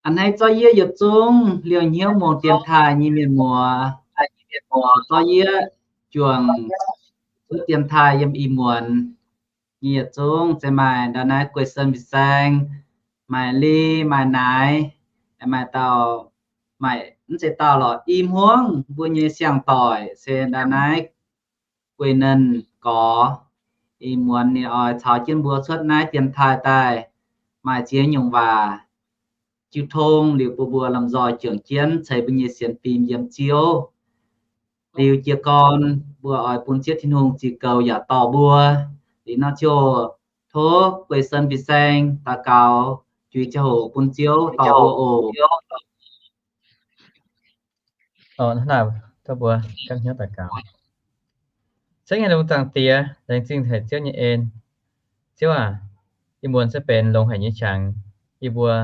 A'hneiv zorqv yieqv yietc zungv liouh hnyouv mongh dienx taaih nyei mienh muoz, zorqv yieqv juangc cuotv dienx taaih yiem ih muonz nyei yietc zungv, se maaih ndau naaiv Guei Sen fin-saeng, maaih Li, maaih Naaiv, maaih dauh, maaih mv zeiz dauh lorqc, i hmuangv mbuo nyei siang-doic se ndau naaiv Guei Nen Gorx. Ih muonz ninh oix caux jienv mbuo cuotv naaiv dienx taaih daaih, maaih ziex nyungc waac jiu tong liuz bun mbuo lomh nzoih juangc jienv ceix mbuo nyei sienx fim yiem Ziouv. Liuz jiez gorn mbuo oix bun Ziouv Tin-Hungh ziux goux yaac dorh mbuo. Liuz nor ziouc tov Guei Sen fin-saeng daux gaux juix ziangh hoc bun Ziouv dorh mbuo oc. Ceng haic lungh zaangc Diex, laengz zingh haic Ziouv nyei en. Ziouv aac, ih muonz se benx longx haic nyei qangx, yie mbuo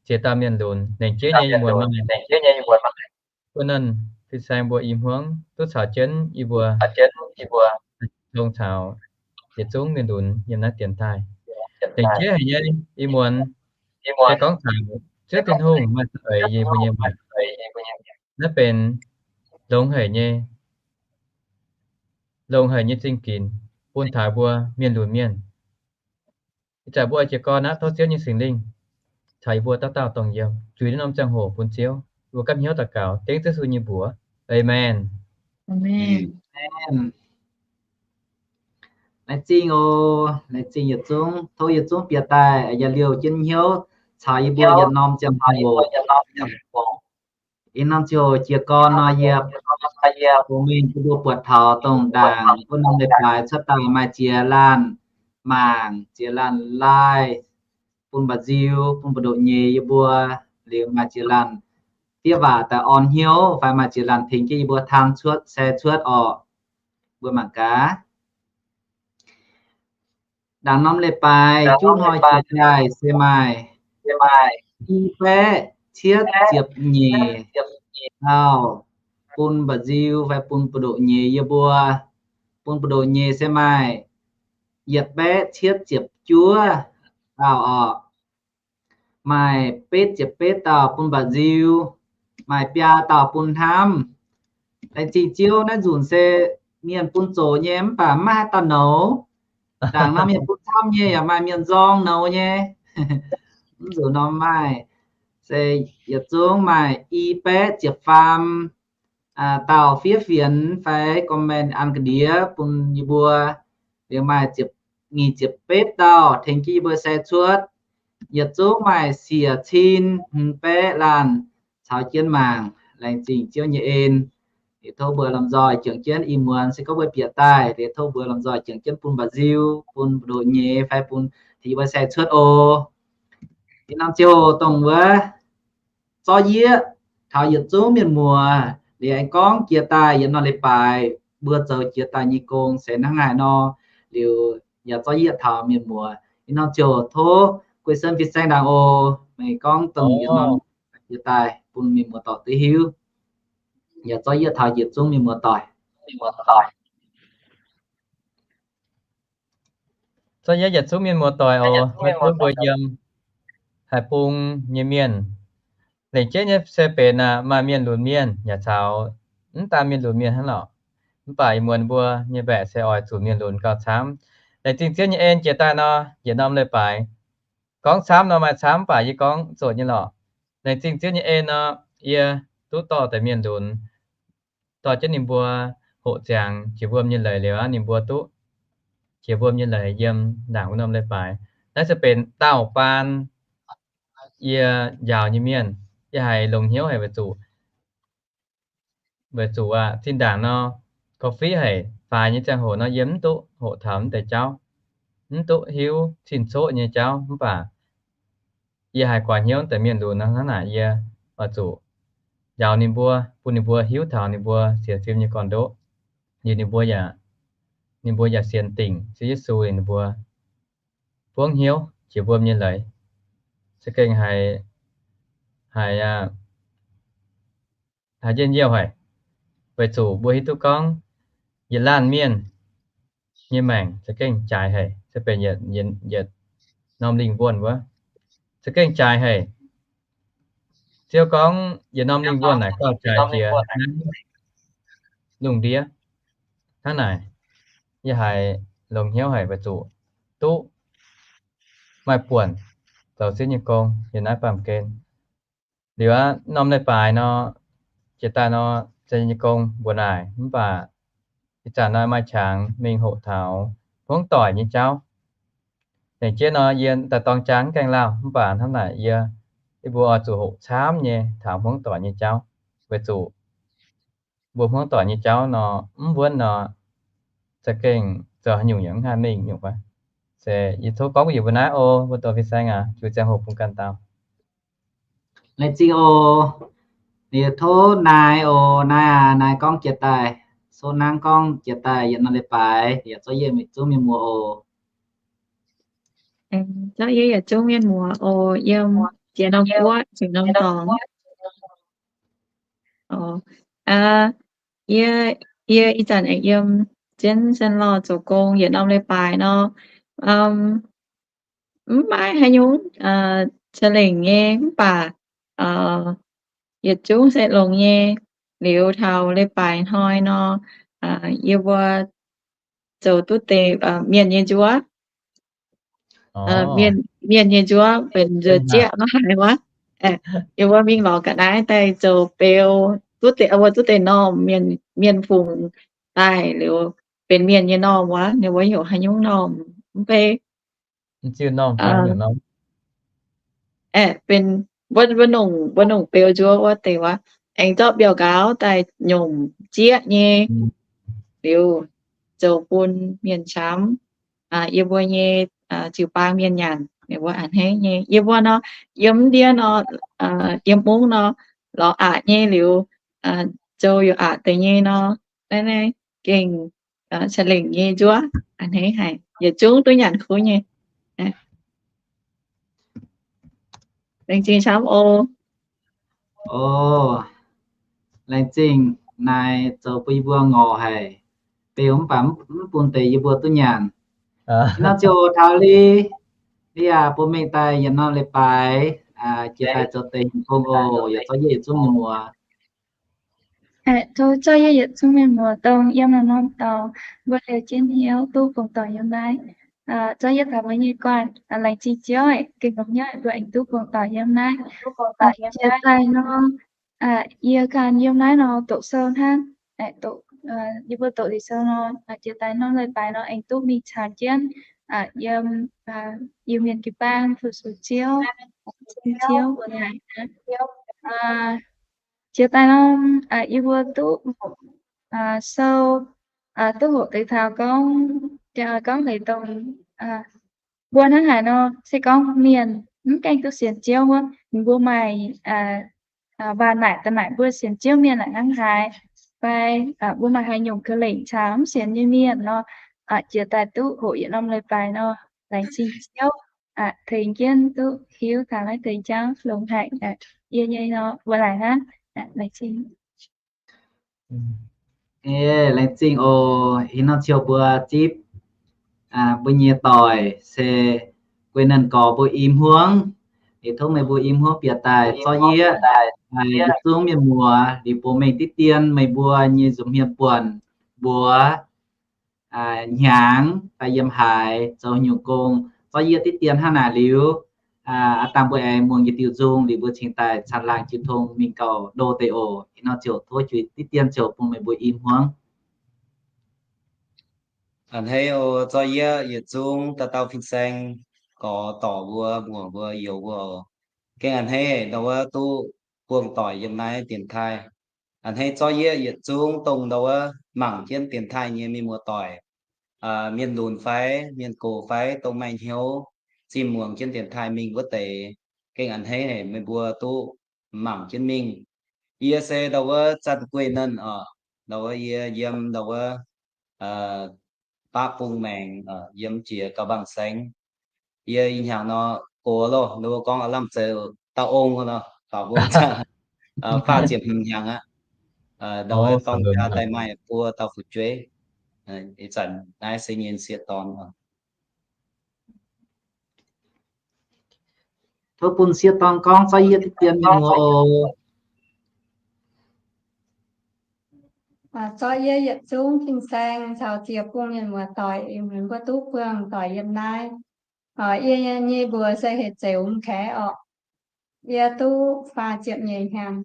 ziex dauh mienh lunx lengc jeiv nyei ih muonz maaih Guei Nen fin-saeng mbuo i hmuangv duqv caux jienv yie mbuo tong caux yietc zungv mienh lunx yiem naaiv dienx taaih. Lengc jeiv haic nyei ih muonz se gorngv taux Ziouv Tin-Hungh maaih za'eix yie mbuo nyei maengc. Naaiv benx longx haic nyei, longx haic nyei zingh ginx bun taux mbuo mienh lunx mienh. Ih zanc mbuo jiez gorn aqv, tov Ziouv nyei Singx Lingh caux yie mbuo dauh dauh dongh yiem, zuiz naaiv norm ziangh hoc bun Ziouv. Mbuo gapv hnyouv daux gaux dengv Ziouv Yesu nyei mbuox. Aamen. Laengz zingh oc. Laengz zingh yietc zungv. Tov yietc zungv bieqc daaih yaac liouh jienv hnyouv caux yie mbuo yietc norm ziangh hoc. Ih norm ziangh hoc jiez gorn nor, yie bun mingh bun mbuo buatc taux dongh ndaangc wuov norm leiz-baaix cuotv daaih maaih ziex laanh mangc, ziex laanh live bun mba'nziu, bun mbu'ndoqc nyei yie mbuo. Liuz maaih ziex laanh fiev waac daaih orn hnyouv fai maaih ziex laanh tengx jienv yie mbuo taan cuotv, share cuotv orqc. Mbuo mangc gaax. Ndaangc norm leiz-baaix juqv hnoi jiex daaih se maaih i baeqv cietv ziepc nyeic dauh bun mba'nziu fai bun mbu'ndoqc nyei yie mbuo. Bun mbu'ndoqc nyei se maaih yietc baeqv cietv ziepc juov dauh orqc. Maaih betv ziepc betv dauh bun mba'nziu, maaih biaa dauh bun hnamv. Laengz zingh Ziouv, naaiv nzunc se mienh bun zoqc nyei mv baac maiv maaih haaix dauh nouz. Ndaangc nor mienh bun camv nyei yaac maaih mienh nzorng nouz nyei. Mv nzunc nor maaih se yietc zungv maaih i baeqv ziepc faam dauh fiev fienx fai comment an ga'ndiev bun yie mbuo. Liuz maaih nyic ziepc betv dauh tengx jienv yie mbuo share cuotv. Yietc zungv maaih siec cin hmz baeqv laanh caux jienv mangc. Laengz zingh Ziouv nyei en. Liuz tov mbuo lomh nzoih juangc jienv ih muonz se gorngv mbuo bieqc daaih, liuz tov mbuo lomh nzoih juangc jienv bun mba'nziu, bun mbu'ndoqc nyei fai bun tengx yie mbuo share cuotv oc. Ih norm ziangh hoc dongh wuov zorqv yieqv taux yietc zungv mienh muoz. Liuz aengx gorngv jiex daaih yietc norm leiz-baaix mbuo zoux jiex daaih nyei gong se hnangv naaiv nor. Liuz yaac zorqv yieqv taux mienh muoz. Ih norm ziouc tov Guei Sen fin-saeng ndaangc oc. Meih gorngv dongh yietc norm jiex daaih bun mienh muoz doic duqv hiuv. Yaac zorqv yieqv taux yietc zungv mienh muoz doic. Zorqv yieqv yietc zungv mienh muoz doic oc. Maiv gunv mbuo yiem haaix bung nyei mienh, lengc jeiv nyei se benx maaih mienh lunx mienh yaac caux mv daan mienh lunx mienh hnangv lorqc. Mv baac ih muonz mbuo nyei mbaeqc se oix zuqc mienh lunx gauh camv. Laengz zingh Ziouv nyei en. Jiex daaih nor, yietc norm leiz-baaix gorngv camv nor maaih camv, mv baac yie gorngv zoqc nyei lorqc. Laengz zingh Ziouv nyei en nor, yie duqv dorh deix mienh lunx, dorh jienv ninh mbuo hoqc ziangx jiex wuom nyei leiz liuz aqv, ninh mbuo duqv jiex wuom nyei leiz yiem ndaangc wuov norm leiz-baaix. Naaiv se benx daauh baan yie njaaux nyei mienh. Yie haiz longx hnyouv haic weic zuqc, weic zuqc aqv, zinh ndaangc nor, gorngv fiqv haic, faix nyei ziangh hoc nor yie mv duqv hoqc taux mv deix jauv, mv duqv hiuv cin-coqv nyei jauv. Mv baac yie haiz guaax hnyouv deix mienh lunx nor hnangv naaic, yie oix zuqc njaaux ninh mbuo, bun ninh mbuo hiuv taux ninh mbuo sienx fim nyei gorn-ndoqv. Liuz ninh mbuo yaac, ninh mbuo yaac sienx dingc Ziouv Yesu, ninh mbuo buangv hnyouv jiex wuom nyei leiz. Za'gengh haiz, haiz, haiz njien-youh haic, weic zuqc mbuo hiuv duqv gorngv yietc laanh mienh nyei maengc za'gengh jaaix haic, se benx yietc norm lingh wuonh wuov, za'gengh jaaix haic. Ziouv gorngv yietc norm lingh wuonh naaic gauh jaaix jiex lungh ndiev. Hnangv naaic, yie haiz longx hnyouv haic weic zuqc duqv maaih buonc zoux Ziouv nyei gong yiem naaiv baamh gen. Liuz aqv, norm leiz-baaix nor, jiex daaih nor, Ziouv nyei gong mbuox naaic, mv baac ih zanc nor maaih qangx mingh hoqc taux hmuangv doic nyei jauv. Lengc jeiv nor yie daaih dorng jang mv gaengh lauh, mv baac hnangv naaic yie, yie mbuo oix zuqc hoqc camv nyei taux hmuangv doic nyei jauv, weic zuqc mbuo hmuangv doic nyei jauv nor, mv wuonv nor, za'gengh zoux haaix nyungc yaac mv haih mingh nyungc aqv. Se yie tov gorngv bun yie mbuo naaiv oc, mbuo dorh fin-saeng aqv, juix ziangh hoc bun ganh dauh. Laengz zingh oc. Liuz tov naaiv oc, naaiv aac, naaiv gorngv jiex daaih, sou nangv gorngv jiex daaih yietc norm leiz-baaix yaac zorqv yie yietc zungv mienh muoz oc. Zorqv yie yietc zungv mienh muoz oc, yiem ziex norm guoqv, ziex norm dorngx. Yie, yie ih zanc aengx yiem jienv Sanh Lorh zoux gong yietc norm leiz-baaix nor, mv maaih haaix nyungc ca'lengc nyei, mv baac yietc zungv se longx nyei. Liuz taux leiz-baaix hnoi nor, yie mbuo zoux duqv deix mienh nyei nzuov. Mienh nyei nzuov benx nzuov jieqv maiv haiz wuov. Yie mbuo mingh lorz ga'naaiv daaih zoux beu, duqv deix, mbuo duqv deix normh, mienh fungx daaih liuz benx mienh nyei normh wuov, ninh mbuo heuc haaix nyungc normh mv bei. Aeqv, benx mbuo, mbuo nongc, mbuo nongc beu nzuov wuov deix wuov, aengx zorqv mbiauh nqaaux daaih nyomc jieqv nyei, liuz zoux bun mienh camv. Yie mbuo nyei jiu-baang mienh nyanc, ninh mbuo a'hneiv nyei. Yie mbuo nor, yiem ndiev nor, yiem mungv nor, lorz aqc nyei liuz, zoux yaac aqc deix nyei nor, naaiv naaiv gengh ca'lengc nyei nzuov, a'hneiv haic, yietc zungv duqv nyanc kuv nyei. Laengz zingh camv oc. Laengz zingh, naaiv zoux bun yie mbuo ngorc haic. Beu mv baac mv bun deix yie mbuo duqv nyanc. Nor ziouc taux Li, Li yaac bun mengh daaih yietc norm leiz-baaix jiex daaih zoux deix nyungc gong oc, yaac zorqv yie yietc zungv mienh muoz. Tov zorqv yie yietc zungv mienh muoz dongh yiem naaiv norm dorngx mbuo liouh jienv hnyouv duqv bungx doic yiem naaiv. Zorqv yie taux mbuo nyei guanh, laengz zingh Ziouv, gengh longx hnyouv mbuo aengx duqv bungx doic yiem naaiv. Jiex daaih nor, yie ganh yiem naaiv nor doqc sou hnangv. Yie mbuo doqc liuz sou nor, jiex daaih norm leiz-baaix nor aengx duqv mingh caux jienv yiem Iu-Mienh jiu-baang fu-sux Ziouv, ceng Ziouv mbuo naaic. Jiex daaih nor, yie mbuo duqv sou, duqv hoqc deix taux gorngv, gorngv deix dongh mbuo hnangv haaix nor, se gorngv mienh mv gaengh duqv sienx Ziouv wuov, mbuo maaih waac naaic da'naaic mbuo sienx Ziouv mienh naaic hnangv haaix, fai mbuo maaih haaix nyungc ga'lengc caux mv sienx nyei mienh nor, jiex daaih duqv hoqc yietc norm leiz-baaix nor, laengz zingh Ziouv tengx jienv duqv hiuv taux naaiv deix jauv longx haic. Yie nyei nor mbuo laaic hnangv. Laengz zingh. Laengz zingh oc. Ih hnoi ziouc mbuo zipv mbuo nyei doic se guei nernh gorx mbuo i hmuangv. Liuz tov meih mbuo i hmuangv bieqc daaih zorqv yie, yietc zungv mienh muoz, liuz bun mengh diqv dien meih mbuo nyei nza'hmien buonc mbuox hnyangx fai yiem haaix zoux nyungc gong, zorqv yie diqv dien hnangv naaic liuz, aav dangh mbuo aengx muangx yietc diuh nzung liuz mbuo cingx daaih caangh laangh jiu tong mingh gauh ndo deix oc. Ih hnoi ziouc tov juix diqv dien ziouc bun meih mbuo i hmuangv. A'hneiv oc, zorqv yie yietc zungv dauh dauh fin-saeng gorx dorc mbuo, muoc mbuo, youz mbuo oc. Gengh a'hneiv ndau wuov duqv buangh doic yiem naaiv dienx taaih. A'hneiv zorqv yie yietc zungv dongh ndau wuov mangc jienv dienx taaih nyei mienh muoz-doic, mienh lunx fai mienh gox fai dongh maaih hnyouv zimh muangx jienv dienx taaih mingh wuov deix. Gengh a'hneiv haic meih mbuo duqv mangc jienv mingh. Yie se ndau wuov Zanh Guei Nernh oc, ndau wuov yie yiem ndau wuov baqv bung maengx, yiem jiex Gaux Mbaangc Saengv. Yie ih hnyangx nor gox loh, ndau wuov gorngv aav lamh zoux dauh ong nor, faaux mbuo faah ziepc hmz hnyangx aqv. Ndau wuov dorng jaa daaih maaih buo dauh fu'jueiv. Ih zanc naaiv se nyei sieqv dorn oc. Tov bun sieqv dorn gorngv zorqv yie diqv dien mienh muoz oc. Zorqv yie yietc zungv fin-saeng caux ziec bun mienh muoz doic, mbuo duqv buangh doic yiem naaiv. Yie nyei mbuox se heuc Zeuz Mv Kaeqv orqc. Yie duqv faah ziepc nyeic hnyangx.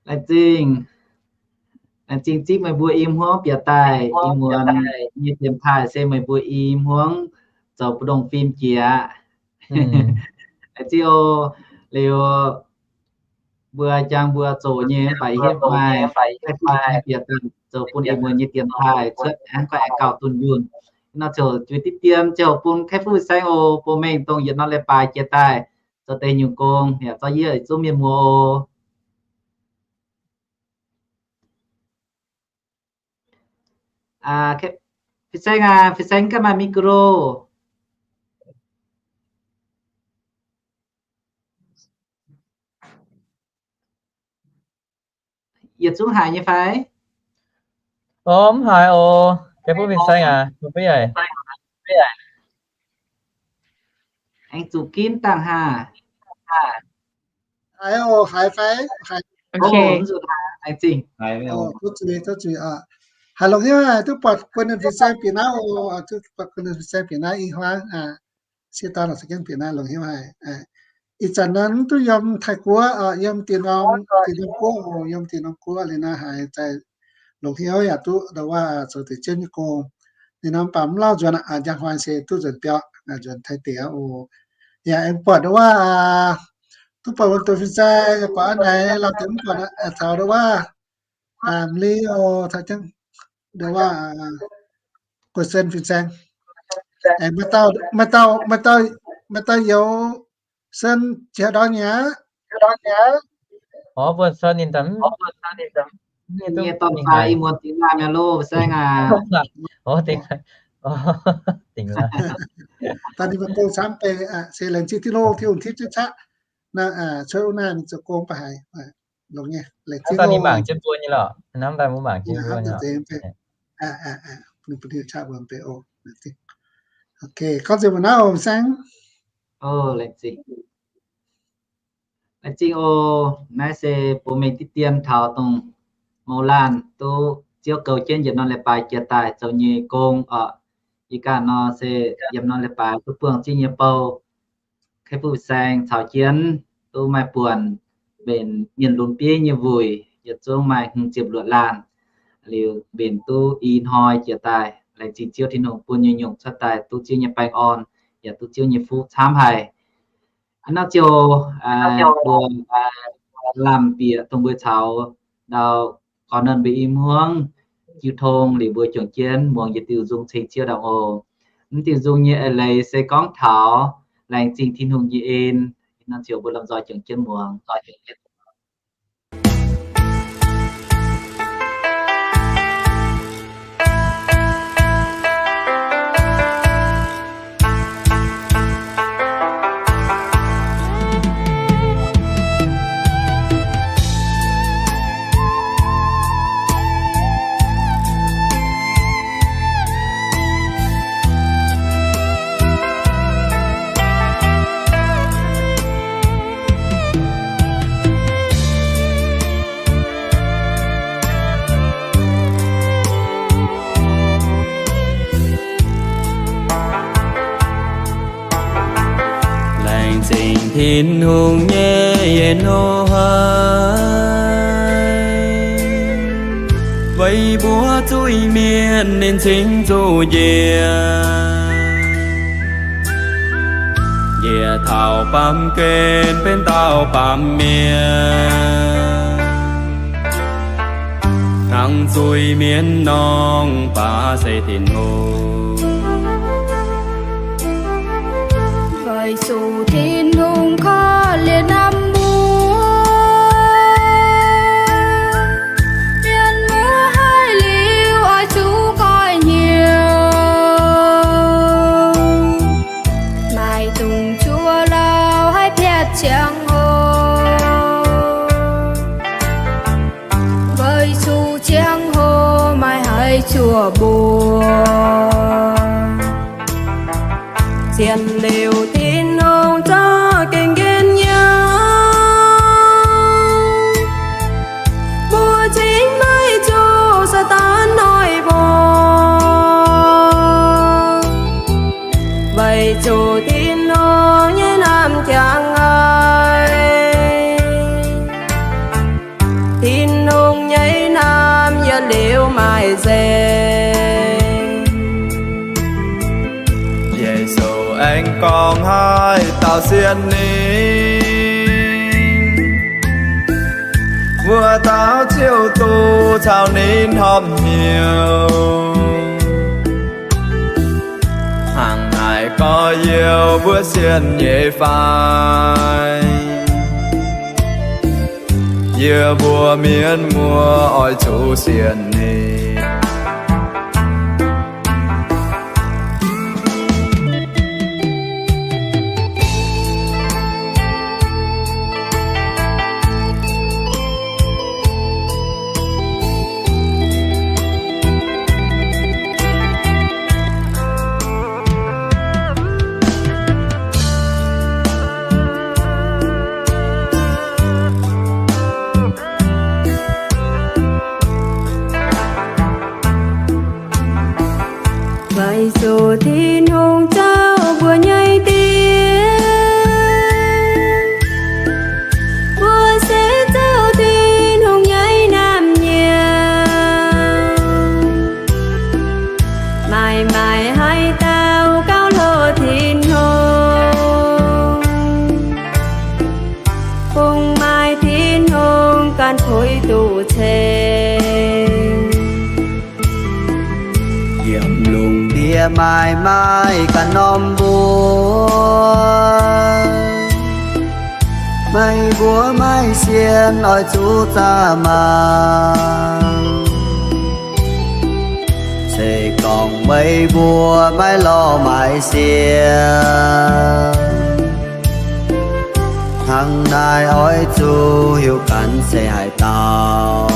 Laengz zingh, laengz zingh zipv meih mbuo i hmuangv bieqc daaih. Ih muonz nyei dienx taaih se meih mbuo i hmuangv zoux buoz-ndongh fim jiex aqv. Laengz zingh oc. Liuz mbuo jangx mbuo zoqc nyei mv baac hiuv maaih bieqc daaih zoux bun ih muonz nyei dienx taaih cuotv aengx gauh aengx gauh dunh yunh. Nor ziouc juix diqv dien ziouc bun Kaeqv Fu Saeng oc, bun mengh dongh yietc norm leiz-baaix jiex daaih zoux deix nyungc gong yaac zorqv yie yietc zungv mienh muoz oc. Fin-saeng aac, fin-saeng ganh maaih micro. Yietc zungv haiz nyei fai? Mv haiz oc. Kaeqv Fu Fin-saeng aac, aengx zuqc ginv dangh haah. Haiz oc, haiz fai? Haiz longc hnyouv haic, duqv buatc guon ninh fin-saeng bieqc naaiv oc, duqv buatc guon ninh fin-saeng bieqc naaiv i hmuangv. Sieqv daaih lorqc se jienv bieqc naaiv longc hnyouv haic. Ih zanc naaiv mv duqv yiem Taiv-Guoqv, yiem dieh norm, dieh norm guoqv oc, yiem dieh norm guoqv liuz naaiv haiz zai longc hnyouv yaac duqv ndau wuov zoux deix jienv nyei gong. Ninh norm baac mv lauh nzuonx, njang hnoi se duqv nzuonx biauv, nzuonx Taiv deic oc. Yaac aengx buatc ndau wuov, duqv buatc wuov douz fin-saeng, buatc a'naaic lamh deix mv buatc taux ndau wuov, m'li oc, taux jienv ndau wuov guoqv sen fin-saeng. Aengx maaih dauh, maaih dauh youz sen jiex ndorn nyei aqv. Orv, mbuo sen ninh daaih, nyei dorn fai i muonz dingx laanh mi'aqv loh, fin-saeng aac. Dingx laanh. Daaih ninh mbuo gong camv beiv, se laengz zingh Tin-Hungh, Tin-Hungh tipv jienv qaqv. Cuotv wuov naaiv mingh zoux gong baac haiz longx nyei. Laengz zingh ninh mangc jienv mbuo nyei lorqc. Hnamv daaih mbuo mangc jienv mbuo nyei. Ok, gorngv nzengc mbuo naaiv oc, fin-saeng. Laengz zingh oc. Naaiv se bun mengh diqv dien taux dongh mouz laanh duqv Ziouv goux jienv yietc norm leiz-baaix jiex daaih zoux nyei gong oc. Ih ganh nor se yiem norm leiz-baaix duqv buangh Ziouv nyei bou. Kaeqv Fu Saeng caux jienv duqv maaih buonc mbenc mienh lunx bieiv nyei wuic, yietc zungv maaih hmz ziepc luoqc laanh. Liuz mbenc duqv i hnoi jiex daaih, laengz zingh Ziouv Tin-Hungh bun nyungc-nyungc cuotv daaih duqv Ziouv nyei baengh orn, yaac duqv Ziouv nyei fuqv camv haic. Hnangv naaiv ziouc mbuo lamh bieqc dongh mbuo caux ndau gorx-nonv mbuo i hmuangv jiu tong liuz mbuo juangc jienv muangx yietc diuh nzung ceng Ziouv ndaangc oc. Mv diuh nzung nyei eix leiz se gorngv taux laengz zingh Tin-Hungh nyei en. Hnangv naaiv ziouc mbuo lomh nzoih juangc jienv muangx. Laengz zingh Tin-Hungh nyei en haic, weic mbuo zuiz-mienh ninh cingx zuqc njiec, njiec taux baamh gen benx dauh baamh mienh. Hnangv zuiz-mienh nor, mv baac se Tin-Hungh, weic zuqc Tin-Hungh korv-lienh naaiv mbuo mienh muoz haiz liuz oix zuqc goiv hnyouv, maaih dungx juov lauh haih piatv ziangh hoc, weic zuqc ziangh hoc maaih haaix zuoqc mbuo. Janx-liuz Tin-Hungh zorqv gengh njien-youh, mbuo cingx maiv zuqc Saadaan noic mbuo, weic zuqc Tin-Hungh nyei naamh jangx haic. Tin-Hungh nyei naamh yietc liuz maaih nzengc. Yesu aengx gorngv haaix dauh sienh ninh, wuov dauh ziouc duqv caux ninh horpc hnyouv. Hnangv naaic gorx-youz mbuo sienx nyei fai? Yie mbuo mienh muoz oix zuqc sienx ninh. Weic zuqc Tin-Hungh zauv mbuo nyei diex, mbuo se zouv Tin-Hungh nyei naamh nyouz. Maaih maaic haaix dauh gauh hlo Tin-Hungh, bungx maaih Tin-Hungh ganh puix duqv ceng. Yiem lungh ndiev maaih maaih ganh norm mbuo, meih mbuo maiv sienx oix zuqc zaah maah! Se gorngv meih mbuo maiv lorz maaiz sienx, hnangv naaic oix zuqc hiuv ganh se haaix dauh.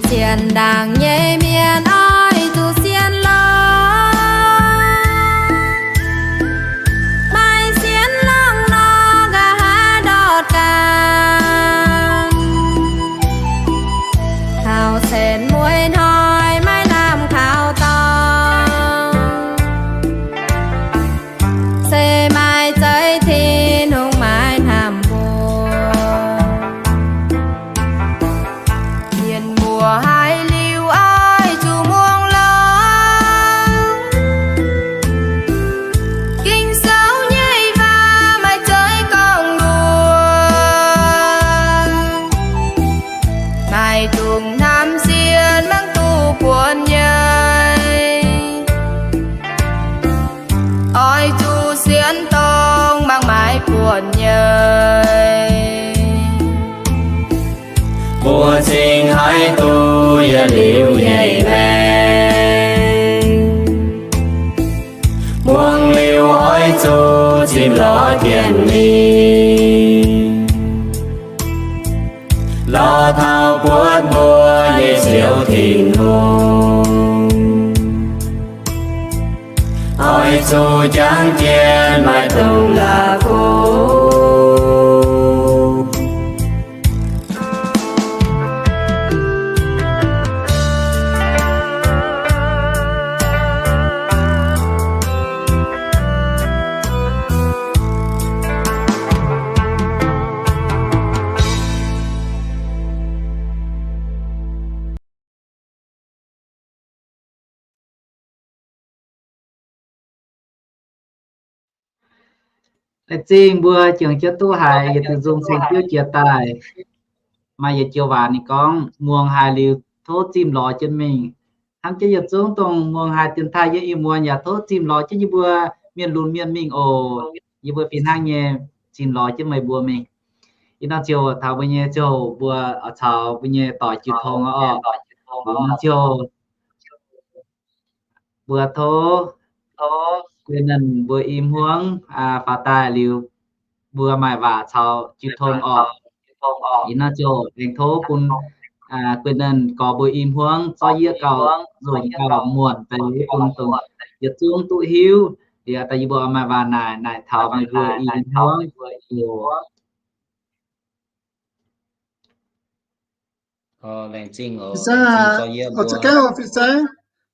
Sienx ndaangc nyei mienh oix zuqc sienx lorz, maiv sienx lorz nor, nqa'haav ndortv ganh. Taux cien mueiz hnoi maiv lamh kaux dorngx, se maaih zeiv Tin-Hungh maiv hnamv mbuo. Mienh muoz haiz liuz oix zuqc muangx lorz, Ging-Sou nyei waac maaih zeiv gorngv mbuo. Maaih dungz hnamv sienx mangc duqv buonc nyei, oix zuqc sienx dongh mangc maaiz buonc nyei. Mbuo cingx haiz duqv yietc liuz nyei maengc, muangx liuz oix zuqc zimh lorz dienx mingh, lorz taux buonv mbuo nyei Ziouv Tin-Hungh. Oix zuqc jangx jienv maaih dongh la'kuqv. Laengz zingh mbuo juangc jienv duqv haiz yietc diuh nzung ceng-jiouv jiex daaih. Maaih yietc joux waac ninh gorngv, muangx haiz liuz tov zimh lorz jienv mingh. Hnamv jienv yietc zungv dongh muangx haiz dienx taaih yiem ih muonz yaac tov zimh lorz jienv yie mbuo mienh lunx mienh mingh oc. Yie mbuo fih hnangv nyei zimh lorz jienv meih mbuo mingh. Ih hnoi ziouc taux mbuo nyei ziouc mbuo caux mbuo nyei doic jiu tong oc. Ih hnoi ziouc mbuo tov guei naanh mbuo i hmuangv faaux daaih liuz, mbuo maaih waac caux jiu tong oc. Ih hnoi ziouc aengx tov bun Guei Nernh gorx mbuo i hmuangv zorqv yie gauh nzunc gauh muonc deix bun dongh yietc zungv duqv hiuv. Liuz daaih yie mbuo maaih waac naaic, naaic taux meih mbuo i hmuangv oc. Fin-saeng, fin-saeng,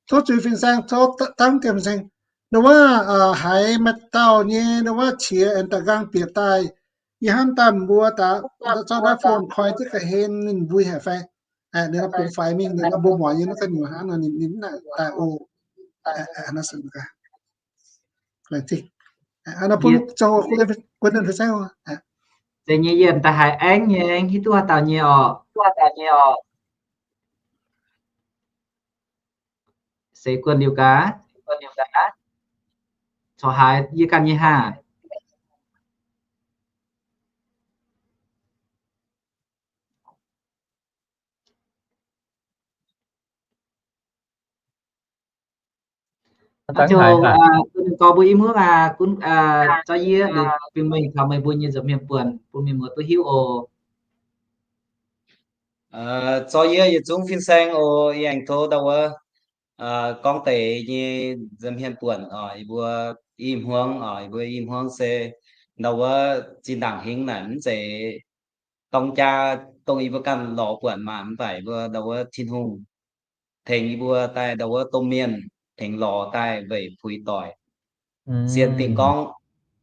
tov zuiz fin-saeng, tov dangv diemh fin-saeng. Ndau wuov haiz maaih dauh nyei ndau wuov qiex aengx da'nqaang bieqc daaih, yie hnamv daaih mbuo daaih zorqv naaiv phone koi jienv ga'hlen ninh mbui haic fai? Ninh bungx faix mingh, ninh mbuo muangx yie naaiv ga'nyuoz hnangv nor, ninh naaic daaih oc. Zeiz nyei, yie daaih haiz aengx nyei, hiuv duqv haaix dauh nyei oc. Se guon liuz gaax, corc haiz yie ganh nyei haah. Gorx mbuo i hmuangv aac, gunv zorqv yie liuz bingx mengh taux meih mbuo nyei nza'hmien buonc bun mienh muoz duqv hiuv oc. Zorqv yie yietc zungv fin-saeng oc. Yie aengx tov ndau wuov gorngv deix nyei nza'hmien buonc oc, yie mbuo i hmuangv oc, yie mbuo i hmuangv se ndau wuov zinh ndaangc hingv naaic mv zeiz dorng jaa dongh yie mbuo ganh lorz buonc maah, mv baac yie mbuo ndau wuov Tin-Hungh tengx yie mbuo daaih ndau wuov domh mienh tengx lorz daaih weic puix doic. Sienx dingc gorngv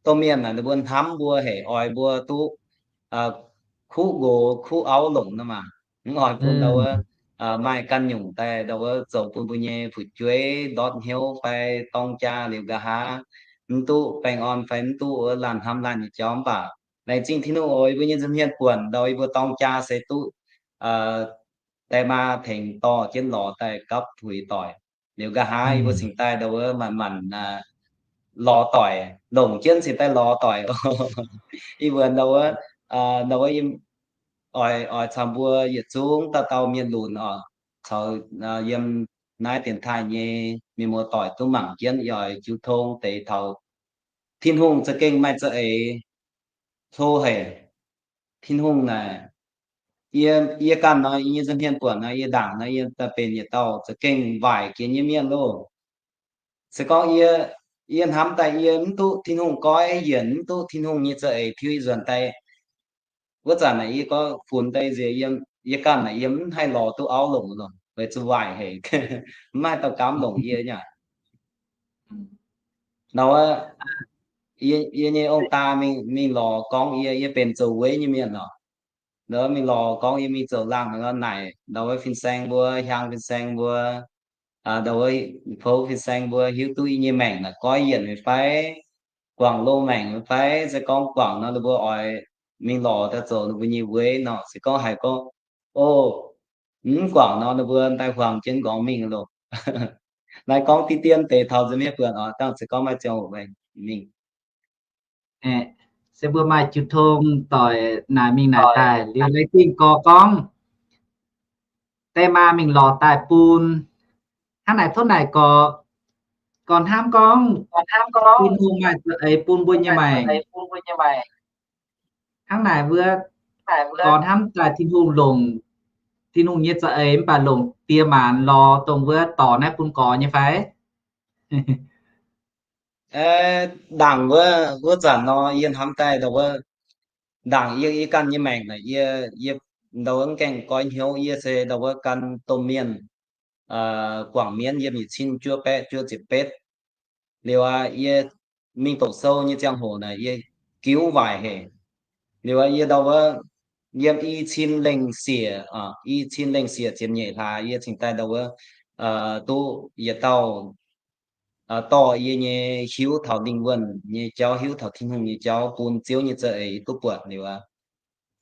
domh mienh naaic ninh mbuo hnamv mbuo haic, oix mbuo duqv kuv nqox kuv auv longc nor maah, mv oix bun ndau wuov maaih ganh nyungc daaih ndau wuov zoux bun mbuo nyei fu'jueiv ndortv hnyouv fai dorng jaa liuz nqa'haav mv duqv baengh orn fai mv duqv wuov laanh hnamv laanh nyei jauv. Mv baac laengz zingh Tin-Hungh oc, yie mbuo nyei nza'hmien buonc ndau yie mbuo dorng jaa se duqv die maa tengx dorh jienv lorz daaih gapv puix doic. Liuz nqa'haav yie mbuo cingx daaih ndau wuov manc-manc lorz doic, longc jienv cingx daaih lorz doic. Yie mbuo ndau wuov, ndau wuov oix, oix caux mbuo yietc zungv dauh dauh mienh lunx oc, caux yiem naaiv dienx taaih nyei mienh muoz doic duqv mangc jienv, yie oix jiu tong deix taux Tin-Hungh za'gengh maaih za'eix hlo haic. Tin-Hungh naaic, yie, yie ganh nor, yie nyei nza'hmien buonc nor, yie ndaangc nor, yie daaih benx yietc dauh za'gengh waaic jiex nyei mienh loh. Se gorngv yie, yie hnamv daaih yie mv duqv Tin-Hungh goiv yienc, mv duqv Tin-Hungh nyei za'eix tiuv yie nzuonx daaih, wuov zanc naaic yie gorngv funx daaih nziex yiem, yie ganh naaic yie mv haih lorz duqv auv longc longc, weic zuqc waaic haic, mv haih dauh gaamv longc yie nyei. Ndau wuov, yie nyei ong-daa mingh, mingh lorz gorngv yie, yie benx zoux weiv nyei mienh oc. Ndau wuov mingh lorz gorngv yie mingh zoux laangh nor naaic, ndau wuov fin-saeng mbuo, hiaang fin-saeng mbuo, ndau wuov pou fin-saeng mbuo hiuv duqv yie nyei maengc naaic goiv yienc meih fai, guangc loz maengc meih fai. Se gorngv guangc nor ninh mbuo oix mingh lorz daaih zoux ninh mbuo nyei weiv nor. Se gorngv haiz gorngv, o, mv guangc nor ninh mbuo daaih huangx jienv nqorngv mingh loh. Naaiv gorngv diqv dien deix taux nza'hmien buonc oc, dangh se gorngv maaih ziangh hoc mingh. Se mbuo maaih jiu tong doic naaic mingh naaic daaih liuz, laengz zingh gorx gorngv, die maa mingh lorz daaih bun. Hnangv naaic tov naaic gorx, gorx hnamv gorngv Tin-Hungh maaih za'eix bun mbuo nyei maengc. Hnangv naaic wuov, gorx hnamv daaih Tin-Hungh longc, Tin-Hungh nyei za'eix mv baac longc die maanc lorz dongh wuov dorc naaiv bun gorx nyei fai? Ndaangc wuov, wuov zanc nor yie hnamv daaih ndau wuov, ndaangc yie, yie ganh nyei maengc naaic yie, yie ndau wuov mv gaengh goiv hnyouv, yie se ndau wuov gan domh mienh guangc mienv yiem yietc cin juov baeqv juov ziepc betv. Liuz aqv, yie mingh doqc sou nyei ziangh hoc naaic yie giuv waaic haic. Liuz aqv, yie ndau wuov yiem i cin lengh siec, i cin lengh siec ziepc nyeic hlaax yie cingx daaih ndau wuov duqv yietc dauh dorh yie nyei hiuv taux lingh wuonh nyei jauv, hiuv taux Tin-Hungh nyei jauv bun Ziouv nyei za'eix duqv buatc liuz aqv.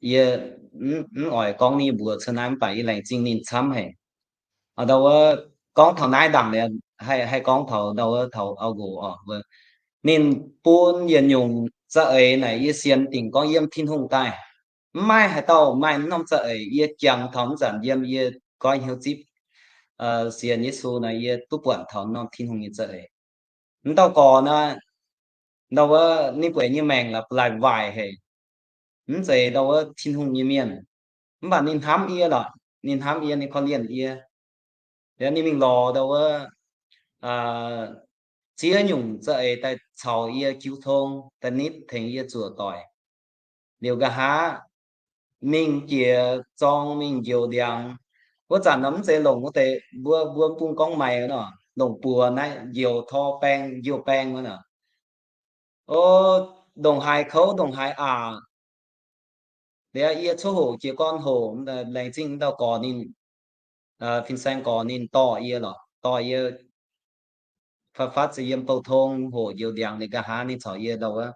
Yie mv oix gorngv ninh mbuox cuotv naaiv, mv baac yie laengz zingh ninh camv haic. Ndau wuov gorngv taux naaiv ndaangc liuz, haih gorngv taux ndau wuov taux auv-nqox oc. Ninh bun yietc nyungc za'eix naaic yie sienx dingc gorngv yiem Tin-Hungh daaih mv maaih haaix dauh maaih norm za'eix. Yie jangx taux mv zanc yiem yie goiv hnyouv zipv sienx Yesu naaic yie duqv buatc taux norm Tin-Hungh nyei za'eix. Mv dauh gorx naaic, ndau wuov ninh bueix nyei maengc la'buo laaih waaic haic, mv zeiz ndau wuov Tin-Hungh nyei mienh. Mv baac ninh hnamv yie lorqc, ninh hnamv yie, ninh korv-lienh yie. Liuz ninh mingh lorz ndau wuov ziex nyungc za'eix daaih caux yie jiu tong, daaih nitv tengx yie zuoqc doic. Liuz nqa'haav mingh jiex zorng mingh njoux ndiangx. Wuov zanc nor mv zeiz longc wuov deix mbuo, mbuo bung gorngv maiv nor, longc buoz naaiv njoux tor baeng, njoux baeng wuov nor. O, ndongc haaix kouv ndongc haaix aqc. Liuz yie coqv hoqc jiez gorn hoqc, laengz zingh wuov dauh gorx ninh, fin-saeng gorx ninh dorh yie lorqc, dorh yie fatv fatv se yiem bouh tong hoqc njoux ndiangx liuz nqa'haav ninh caux yie ndau wuov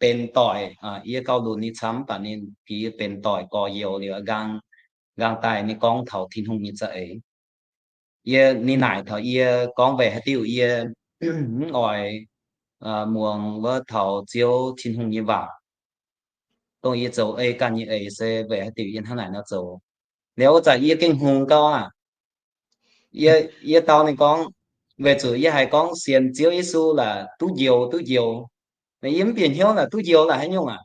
benx doic. Yie gauh lunx ninh camv, mv baac ninh gix yie benx doic gorx-youz liuz nqaang, nqaang daaih ninh gorngv taux Tin-Hungh nyei za'eix. Yie, ninh naaic taux yie gorngv weic haaix diuc yie mv oix muangx wuov taux Ziouv Tin-Hungh nyei waac. Dongh yie zoux ei ganh nyei eix se weic haaix diuc yie hnangv naaic nor zoux. Liuz wuov zanc yie gengh hngongx gauh aqv. Yie, yie dau ninh gorngv, weic zuqc yie haiz gorngv sienx Ziouv Yesu laaix duqv njoux, duqv njoux. Naaiv yie mv bieqc hnyouv laaix duqv njoux laaix haaix nyungc aqv.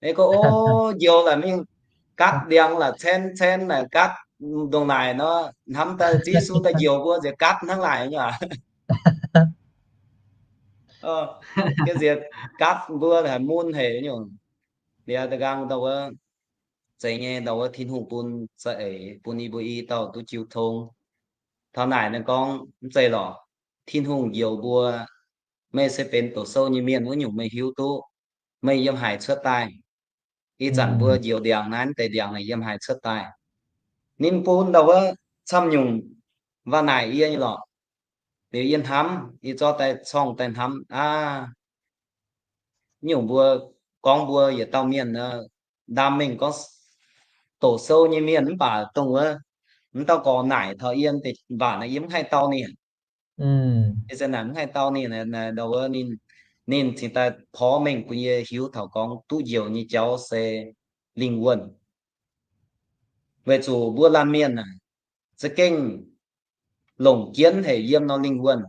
Ei gorngv, o, njoux laaix mingh gatv ndiangx laaix cen cen laaix gatv ndongc naaic nor, hnamv daaih Ziouv Yesu daaih njoux mbuo nziex gatv hnangv laaic nyei aqv. Nziex gatv mbuo haiz mun haic nyungc. Liuz da'nqaang ndau wuov, zeiz nyei ndau wuov Tin-Hungh bun za'eix bun yie mbuo i dauh duqv jiu tong. Taux naaic ninh gorngv, mv zeiz lorqc. Tin-Hungh njoux mbuo, meih se benx doqc sou nyei mienh wuov nyungc meih hiuv duqv. Meih yiem haaix cuotv daaih? Ih zanc mbuo njoux ndiangx naaiv deix ndiangx naaic yiem haaix cuotv daaih? Ninh bun ndau wuov camv nyungc waac naaic yie nyei lorqc. Liuz yie hnamv, yie zorqv daaih corngh daaih hnamv aqv. Nyungc mbuo gorngv mbuo yietc dauh mienh nor, ndaam mengh gorngv doqc sou nyei mienh mv baac dongh wuov, mv dauh gorx naaic taux yie deix waac naaic yie mv haih dau ninh. Ih zanc naaic mv haih dau ninh, ndau wuov ninh, ninh cingx daaih porv mengh bun yie hiuv taux gorngv duqv njoux nyei jauv se lingh wuonh. Weic zuqc mbuo laanh mienh naaic za'gengh longc jienv haic yiem norm lingh wuonh.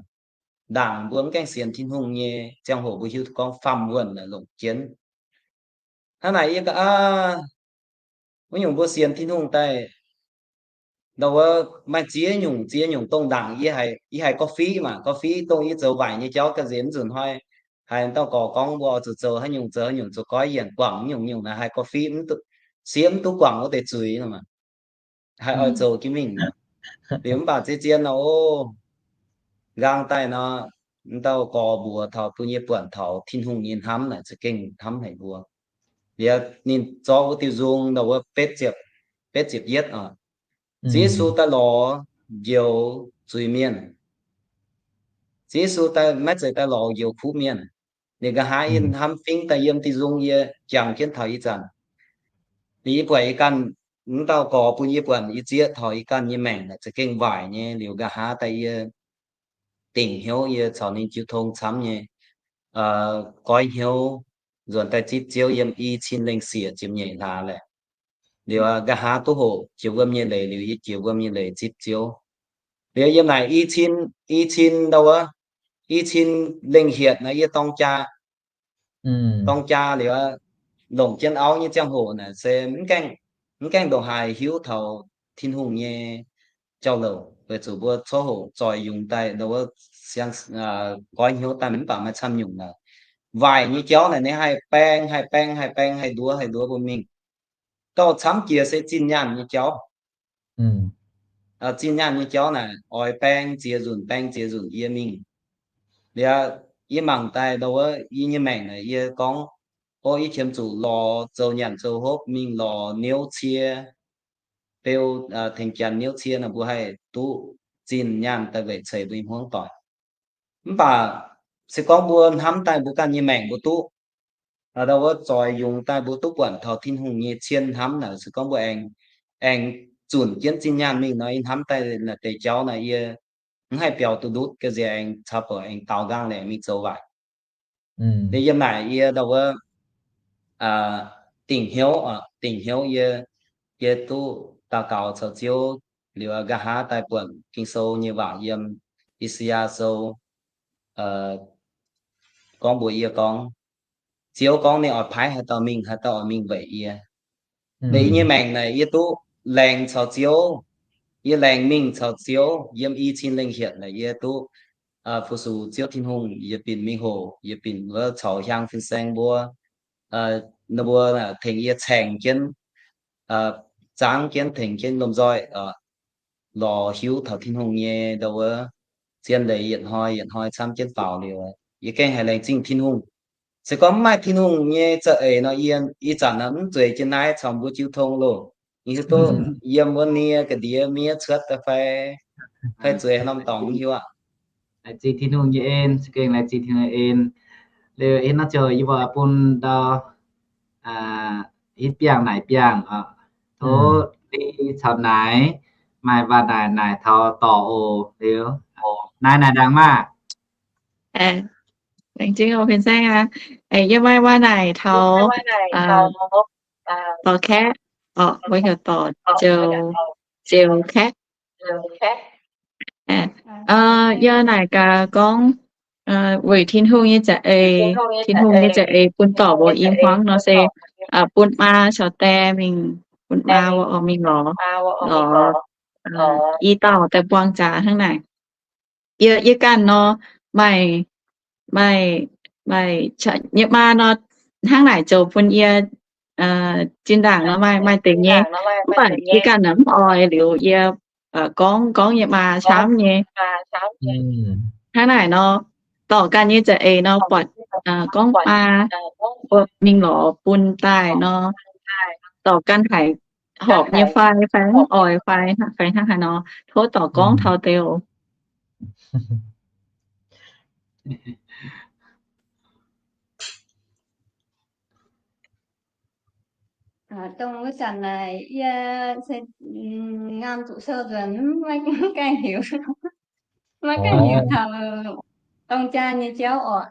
Ndaangc mbuo mv gaengh sienx Tin-Hungh nyei ziangh hoc mbuo hiuv gorngv faam wuonh naaic longc jienv. Hnangv naaic yie ga'naaiv, wuov nyungc mbuo sienx Tin-Hungh daaih, ndau wuov maaih ziex nyungc, ziex nyungc dongh ndaangc yie haiz, yie haiz gorqv-fiqv maah, gorqv-fiqv dongh yie zoux waaic nyei jauv ga'nziex mv nzunc hnoi haiz dauh gorx gorngv mbuo oix zuqc zoux haaix nyungc, zoux haaix nyungc, zoux goiv yienc guangc nyungc-nyungc naaic haiz gorqv-fiqv siev mv duqv guangc wuov deix zuiz nor maah. Haiz oix zoux jienv mingh. Liuz mv baac zien-zien nor, o, nqaang daaih nor, m'dauh gorx mbuox taux bun yie buatc taux Tin-Hungh nyei hnamv naaic za'gengh hnamv haic mbuo. Liuz ninh zorqv wuov diuh nzung ndau wuov betv ziepc, betv ziepc yietv oc. Ziouv Yesu daaih lorz njoux zuiz-mienh. Ziouv Yesu daaih maiv zeiz daaih lorz njoux kuv mienh. Ninh nqa'haav yie hnamv fingx daaih yiem diuh nzung yie jangx jienv taux ih zanc. Liuz yie buatc yie ganh, m'dauh gorx bun yie buatc yie zieqv taux yie ganh nyei maengc naaic za'gengh waaic nyei. Liuz nqa'haav daaih yie dingc hnyouv yie caux ninh jiu tong camv nyei goiv hnyouv nzuonx daaih zipv Ziouv yiem i cin lengh siec ziepc nyeic hlaax laeh. Liuz nqa'haav duqv hoqc jiex wuom nyei leiz, liuz yie jiex wuom nyei leiz zipv Ziouv. Liuz yiem naaic i cin, i cin ndau wuov, i cin lengh hietc naaiv yie dorng jaa, dorng jaa liuz longc jienv auv nyei ziangh hoc naaic se mv gaengh, mv gaengh ndongc haaix hiuv taux Tin-Hungh nyei jauv-louc, weic zuqc mbuo coqv hoqc zoih yungz daaih ndau wuov siang, goiv hnyouv daaih mv baac maaih camv nyungc naaic. Waaic nyei jauv naaic ninh haih baeng, haih baeng, haih baeng, haih nduov, haih nduov bun mingh. Gauh camv jiex se zinh nyaanh nyei jauv. Zinh nyaanh nyei jauv naaic oix baeng ziex nzunc, baeng ziex nzunc yie mingh. Liuz yie mangc daaih ndau wuov yie nyei maengc naaic yie gorngv, o, yie qiemx zuqc lorz zoux nyanc zoux hopv mingh lorz niouv cie, beu, tengx janx niouv cie naaic mbuo haih duqv zinh nyaanh daaih weic ceix mbuo nyei hmuangv doic. Mv baac se gorngv mbuo hnamv daaih mbuo ganh nyei maengc mbuo duqv, ndau wuov zoih yungz daaih mbuo duqv buatc taux Tin-Hungh nyei cien hnamv naaic, se gorngv mbuo aengx, aengx zunc jienv zinh nyaanh mingh nor, yie hnamv daaih naaic deix jauv naaic yie mv haih biaux duqv ndutv, ga'nziex aengx caux bouc aengx daaux nqaang laengz mingh zoux waaic. Liuz yiem naaic yie ndau wuov dingc hnyouv, dingc hnyouv yie, yie duqv daux gaux caux Ziouv. Liuz nqa'haav daaih buatc Ging-Sou nyei waac yiem I^saa^yaa Sou gorngv mbuox yie gorngv, Ziouv gorngv ninh oix paaiv haaix dauh mingh, haaix dauh oix mingh weic yie. Liuz yie nyei maengc naaic yie duqv laengz caux Ziouv, yie laengz mingh caux Ziouv yiem i cin lengh hietc naaic yie duqv fu-sux Ziouv Tin-Hungh, yie binc mingh hoc, yie binc wuov caux hiaang fin-saeng mbuo, ninh mbuo tengx yie caengx jienv, zaangv jienv, tengx jienv lomh nzoih lorz hiuv taux Tin-Hungh nyei ndau wuov zien leiz yietc hnoi yietc hnoi camv jienv faaux liuz, yie gengh haiz laengz zingh Tin-Hungh. Se gorngv mv maaih Tin-Hungh nyei za'eix nor, yie ih zanc nor mv zueiz jienv naaiv caux mbuo jiu tong loh. Yie hiuv duqv yiem wuov nie ga'ndiev miev cuotv daaih fai, fai zueiz haaix norm dorngx mv hiuv aqv. Laengz zingh Tin-Hungh nyei en, se gengh laengz zingh Tin-Hungh nyei en. Liuz ih hnoi ziouc yie mbuo bun ndau hitv biangh naaic biangh oc. Tov Li caux Naaic maaih waac naaic naaic taux dorc oc. Liuz Naaic, naaic ndaangc maah. Laengz zingh oc fin-saeng aac. Yie maaih waac naaic taux dorc Kaeqv, mbuo heuc dorc Ziouv, Ziouv Kaeqv. Yie naaic gaax gorngv, weic Tin-Hungh nyei za'eix, Tin-Hungh nyei za'eix bun dorc mbuo i hmuangv nor se bun maa caux die mingh, bun maa mbuo oix mingh lorz, lorz i dauh daaih buangh jaax hnangv naaic. Yie, yie ganh nor, maaih, maaih, maaih, yie maa nor hnangv naaic zoux bun yie zinh ndaangc nor maaih, maaih deix nyei. Mv baac yie ganh mv oix liuz yie gorngv, gorngv yie maa camv nyei. Hnangv naaic nor, dorc ganh nyei za'eix nor buatc gorngv maa mingh lorz bun daaih nor, dorc ganh haiz horpc nyei fai, fai mv oix fai, fai hnangv haaix nor, tov dorc gorngv taux deix oc. Dongh wuov zanc naaic yie se ngaam zuqc sou nzuonx, maiv gaengh heuc, maiv gaengh heuc taux dongh jaa nyei jauv oc.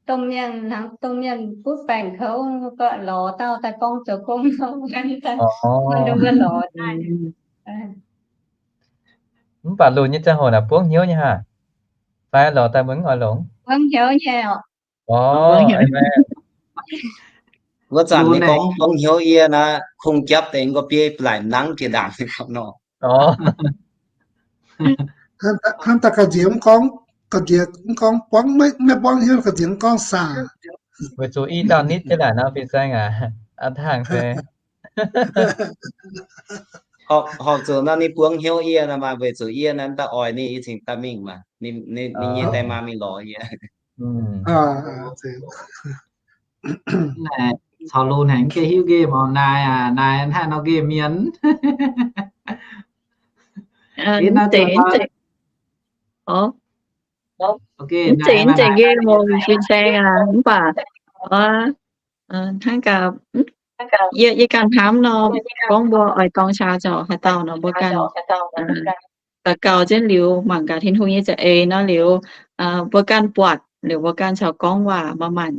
Domh mienh hnangv, domh mienh butv baengc kouv, gorqv lorz dauh daaih gorngv zoux gong, mbuo lorz daaih. Mv baac lunx nyei ziangh hoc naaic buangv hnyouv nyei haah? Fai lorz daaih mbuo mv oix longc? Buangv hnyouv nyei oc. Wuov zanc ninh gorngv buangv hnyouv yie naaic, kungx-japv deix nqoi biei laaic nangv jiex ndaangc nor. Hnangv daaih ga'nziex mv gorngv, ga'nziex mv gorngv buangv, maiv buangv hnyouv ga'nziex mv gorngv saah. Weic zuqc i dauh nitv jienv naaic nor, fin-saeng aac, a'hnangv se horpc zuqc nor ninh buangv hnyouv yie nor maaih, weic zuqc yie naaiv daaih oix ninh, yie cingx daaih mingh maah. Ninh nyei die maa mingh lorz yie. Caux lunx haic mv gaengh hiuv nqemh oc, naaic aac, naaic hnangv nor nqemh mienh. Mv zeiz, mv zeiz nqemh oc, fin-saeng aac, mv baac hnangv gaax, yie, yie ganh hnamv nor, gorngv mbuo oix dorng qaqv zoux haaix dauh nor, mbuo ganh daux gaux jienv liuz, mangc gaax Tin-Hungh nyei za'eix nor liuz, mbuo ganh buatc liuz mbuo ganh caux gorngv waac, maaih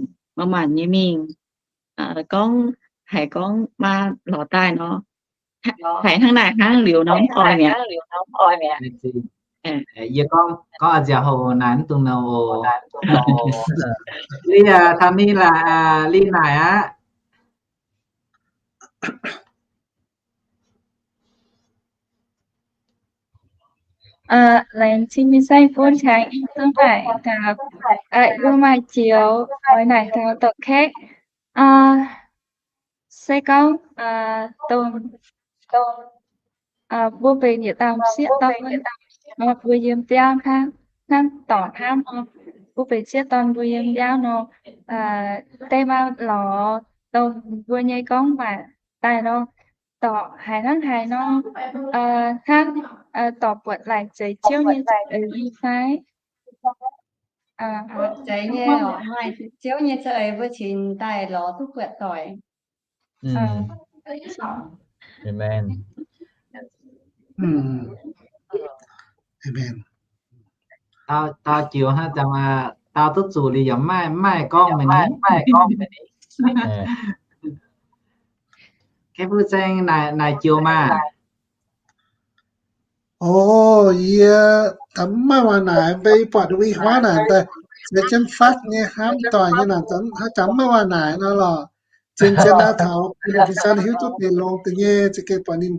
maanc nyei mingh, gorngv haiz gorngv maa lorz daaih nor, haiz hnangv naaic hnangv liuz nor mv oix mi'aqv. Yie gorngv, gorngv a'nziaauc hoc naaic mv dungx nor oc. Li aac, taux ninh laac, Li naaic aqv. Laengz zingh fin-saeng bun tengx yie duqv naaic gaax, yie maaih joux oix naaic gaax dorc Kaeqv. Se gorngv dongh mbuo benx yietc dauh sieqv dorn, mbuo yiem biauv hnangv, hnangv dorc hnangv nor, mbuo benx sieqv dorn mbuo yiem biauv nor, die maa lorz dongh mbuo nyei gorngv waac daaih nor, dorc haiz hnangv haaix nor, hnangv dorc buatc laaic zeix Ziouv nyei za'eix fai? Zeix nyei, maaih Ziouv nyei za'eix mbuo cingx daaih lorz duqv buatc doic. Amen. Amen. Dau, dau joux hnangv, dau duqv zuqc liuz yaac maiv maaih gorngv mingh ni. Kei fu-saeng naaic, naaic joux maah. O, yie maiv maaih waac naaic, mv baac yie buatc wuov i hmuangv naaic daaih, se jienv faqv nyei hnamv doic nyei naaic, haaix zanc maiv maaih waac naaic nor lorqc. Zien-zien naaiv taux bun fin-saeng hiuv duqv deix longx deix nyei, za'gengh buatc ninh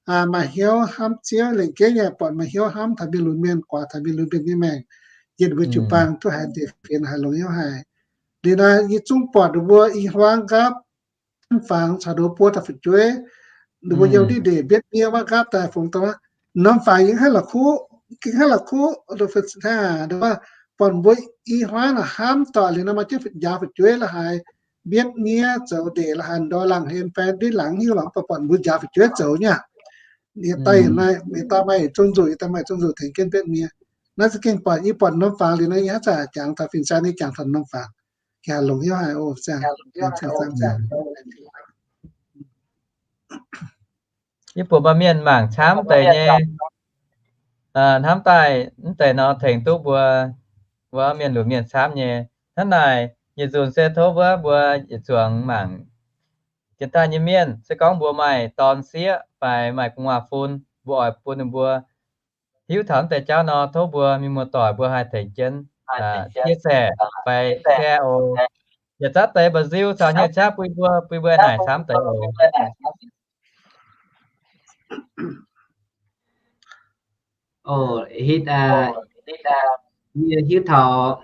maaih hnyouv hnamv Ziouv, lengc jeiv yaac buatc maaih hnyouv hnamv taux mienh lunx mienh, guaax taux mienh lunx mienh nyei maengc, yietc mbuo jiu-baang duqv haiz ndeic-fienx haaix longx hnyouv haic. Liuz naaiv yie zungv buatc ninh mbuo i hmuangv nqaapv norm fangx caux ninh mbuo buo dauh fu'jueiv, ninh mbuo yiem diqv ndeic mbietv miev maiv nqaapv daaih fungx daaih, norm fangx yie hnangv la'kuqv, gengh hnangv la'kuqv, buatc mbuo i hmuangv naaic hnamv doic liuz nor maaih jienv njaaux fu'jueiv la'haaix, mbietv miev zoux ndeic la'haaix ndorm laangh hlen fai ndiev laangz hiuv lorqc, mv baac buatc mbuo njaaux fu'jueiv zoux nyei. Yie daaih naaiv, yie daaih maaih zungv nzuqc, yie daaih maaih zungv nzuqc tengx jienv mbietv miev. Naaiv za'gengh buatc, yie buatc norm fangx liuz naaiv yie hnangv zanc jangx taux fin-saeng nyei jangx taux norm fangx, gengh haih longx hnyouv haic oc. Yie buatc maaih mienh mangc camv deix nyei, hnamv daaih mv deix nor tengx duqv mbuo, mbuo mienh lunx mienh camv nyei. Hnangv naaic, yietc nzunc se tov wuov mbuo yietc zuangx mangc jiex daaih nyei mienh, se gorngv mbuo maaih dorn sieqv fai maaih gu'nguaaz-fun, mbuo oix bun ninh mbuo hiuv taux mv deix jauv nor, tov mbuo mienh muoz-doic mbuo haih tengx jienv chia sẻ fai share oc. Yaac zaqv deix mba'nziu caux nyei qaqv bun mbuo, bun mbuo naaic camv deix oc. Hitv, yie hiuv taux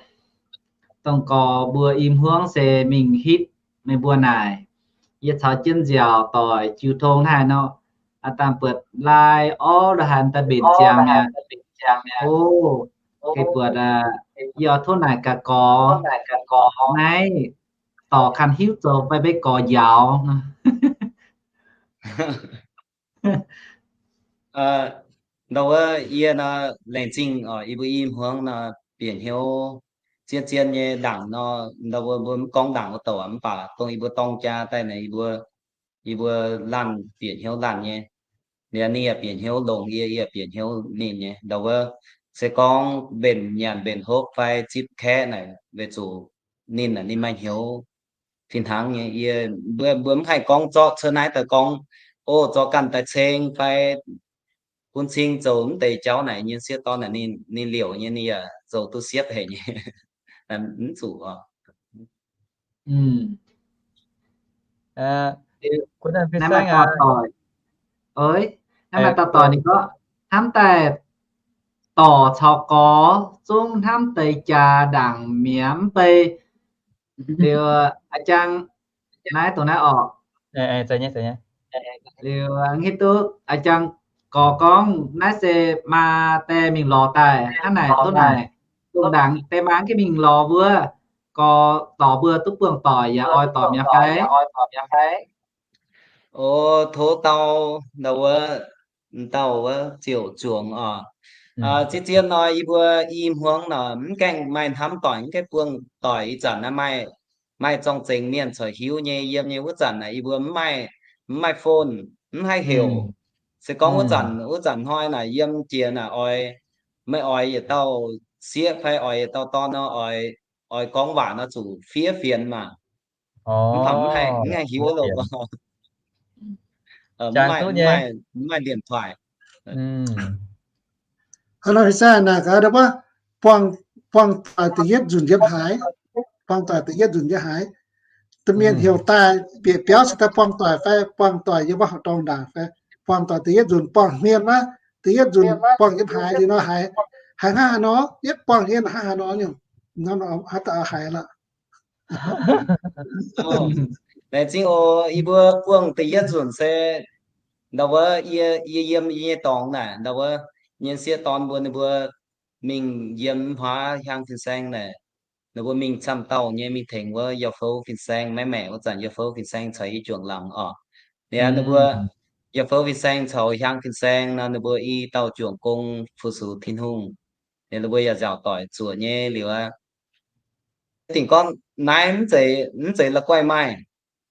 dongh gorx mbuo i hmuangv se mingh hitv meih mbuo naaic. Yie caux jienv nziaauc doic jiu tong naaiv nor, dangh buatc lai orv la'haaix daaih mbenc ziangx mi'aqv. O, gengh buatc, yie oix tov naaic gaax gorx, naaiv dorc kanh hiuv zoux fai maiv gorx njaaux. Ndau wuov yie nor, laengz zingh oc, yie mbuo i hmuangv nor, bieqc hnyouv zien-zien nyei ndaangc nor, ndau wuov mbuo mv gorngv ndaangc wuov douc aqv, mv baac dongh yie mbuo dorng jaa daaih naaic, yie mbuo, yie mbuo laanh bieqc hnyouv laanh nyei. Liuz ninh yaac bieqc hnyouv longx yie, yie yaac bieqc hnyouv ninh nyei. Ndau wuov se gorngv mbenc nyanc mbenc hopv fai zipv kaeqv naaic, weic zuqc ninh naaic ninh maaih hnyouv fih hnangv nyei. Yie, mbuo, mbuo mv haih gorngv zorqv cuotv naaiv daaih gorngv, o, zorqv ganh daaih ceng fai bun cing zoux mv deix jauv naaic, nyei sieqv dorn naaic ninh, ninh liouc nyei, ninh yaac zoux duqv siepv haic nyei. Mv zuqc oc. Naaiv maaih dauh doic ninh gorngv, hnamv daaih dorc caux gorx zungv hnamv deix jaax ndaangc mi'aqv mv bei. Liuz, aa jang, naaiv dongh naaiv orqc. Liuz, hitv duqv aa jang gorx gorngv naaiv se maa die mingh lorz daaih hnangv naaic duqv naaic, dongh ndaangc die maa gengh mingh lorz wuov, gorx dorc mbuo duqv buangh doic yaac oix doic mi'aqv fai? O, tov dau, ndau wuov, dauh wuov ziouc zuangx oc. Zien-zien nor, yie mbuo i hmuangv nor, mv gaengh maaih hnamv doic, mv gaengh buangh doic. Ih zanc naaiv maaih, maaih zorng-zengx mienh corc hiuv nyei. Yiem nyei wuov zanc naaic, yie mbuo mv maaih, mv maaih phone, mv haih heuc. Se gorngv wuov zanc, wuov zanc hnoi naaic yiem jiex naaic oix, meih oix yietc dauh sieqv fai oix yietc dauh dorn nor, oix, oix gorngv waac nor zuqc fiev fienx maah. Mv baac mv haih hiuv loh. Mv maaih điện thoại. Hnangv nor, ih zanc naaic gaax, buangh, buangh doic da'yietv nzunc yiem haaix? Buangh doic da'yietv nzunc yiem haaix? Domh mienh heuc daaih bieqc biauv se daaih buangh doic fai buangh doic yiem wuov horqc dorngh ndaangc fai? Buangh doic da'yietv nzunc buangh hmien wuov, da'yietv nzunc buangh yiem haaix liuz nor haiz, haiz hnangv haaix nor, yietv buangh hmien hnangv haaix nor nyungc, haaix dauh haiz lorqc. Laengz zingh oc. Yie mbuo buangh da'yietv nzunc se ndau wuov yie, yie yiem yie nyei dorngx naaic, ndau wuov nyei sieqv dorn mbuo ninh mbuo mingh yiem hmuangv hiaang fin-saeng naaic, ninh mbuo mingh camv dauh nyei mingh tengx wuov yaac fouv fin-saeng maiv maengc wuov zanc, yaac fouv fin-saeng caux i juangc laangz oc. Liuz ninh mbuo yaac fouv fin-saeng caux hiaang fin-saeng nor, ninh mbuo i dauh juangc gong fu-sux Tin-Hungh. Liuz ninh mbuo yaac nziaauc doic zuoqc nyei liuz aqv. Dingc gorngv naaiv mv zeiz, mv zeiz la'guaih maaih,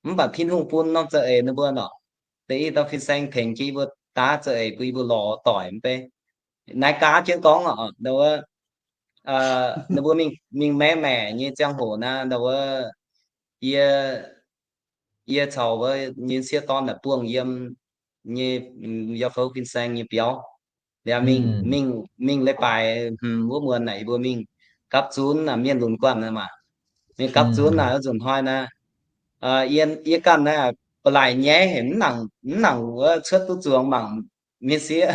mv baac Tin-Hungh bun norm za'eix ninh mbuo nor. Deix i dauh fin-saeng tengx jienv yie mbuo daav za'eix bun yie mbuo lorz doic mv bei. Naaiv gaav jienv gorngv oc, ndau wuov, ninh mbuo mingh, mingh maeqv maeqc nyei ziangh hoc naaiv, ndau wuov, yie, yie caux wuov nyei sieqv dorn naaic buangh yiem nyei yaac fouv fin-saeng nyei biauv. Liuz mingh, mingh, mingh leiz-baaix hmz wuov muonz naaic yie mbuo mingh gapv zunv naaic, mienh lunx guanh naaic maah. Mingh gapv zunv naaic wuov nzunc hnoi naaiv, yie, yie ganh naaiv ba'laqc nyaiv haic, mv nangc, mv nangc wuov cuotv duqv zuangx mangc mienh sieqv.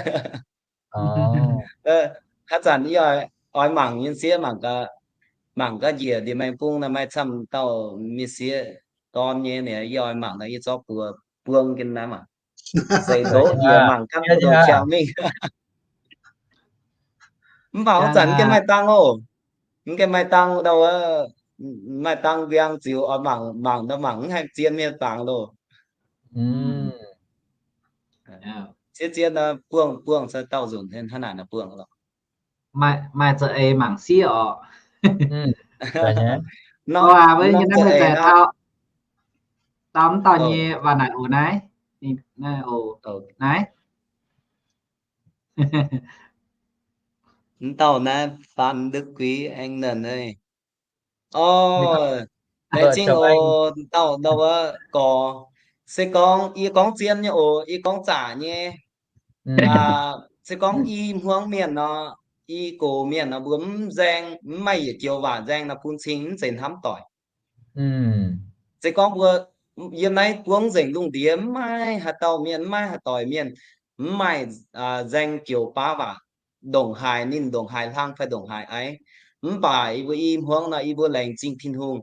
Haaix zanc yie oix mangc mienh sieqv, mangc gaax njiec ndiev maengx bung nor, maaih camv dauh mienh sieqv dorn nyei, yie oix mangc nor yie zorqv buoz buang jienv naaiv maah. Seix ndoqv njiec mangc gaax mbuo doqc qangx mingh. Mv baac haaix zanc gengh maaih dang oc. Mv gengh maaih dang ndau wuov, maaih dang nquang ziux oix mangc, mangc ndau mangc mv haih zien mienh bangc loh. Sieqv zien buangh, buangh se dauh nzunc hnangv naaic buangh loh. Maaih za'eix mangc sieqv oc. Nor, dau mv dauh nyei waac naaic oc naaiv. Naaiv. Mv dauh naaiv Phan Đức Quý, England, ov, laengz zingh oc, dauh ndau wuov gorx. Se gorngv yie gorngv zien nyei oc, yie gorngv zaqc nyei. Se gorngv i hmuangv mienh nor, i gox mienh nor, mbuo mv nzaeng, mv maaih yietc joux waac nzaeng nor, bun cing mv zeiz hnamv doic. Se gorngv mbuo yiem naaiv buangv nzengc lungh ndiev mv maaih haaix dauh mienh, mv maaih haaix doic mienh mv maaih nzaeng joux baav waac ndongc haaix ninh ndongc haaix hlang fai ndongc haaix aiv. Mv baac yie mbuo i hmuangv nor, yie mbuo laengz zingh Tin-Hungh.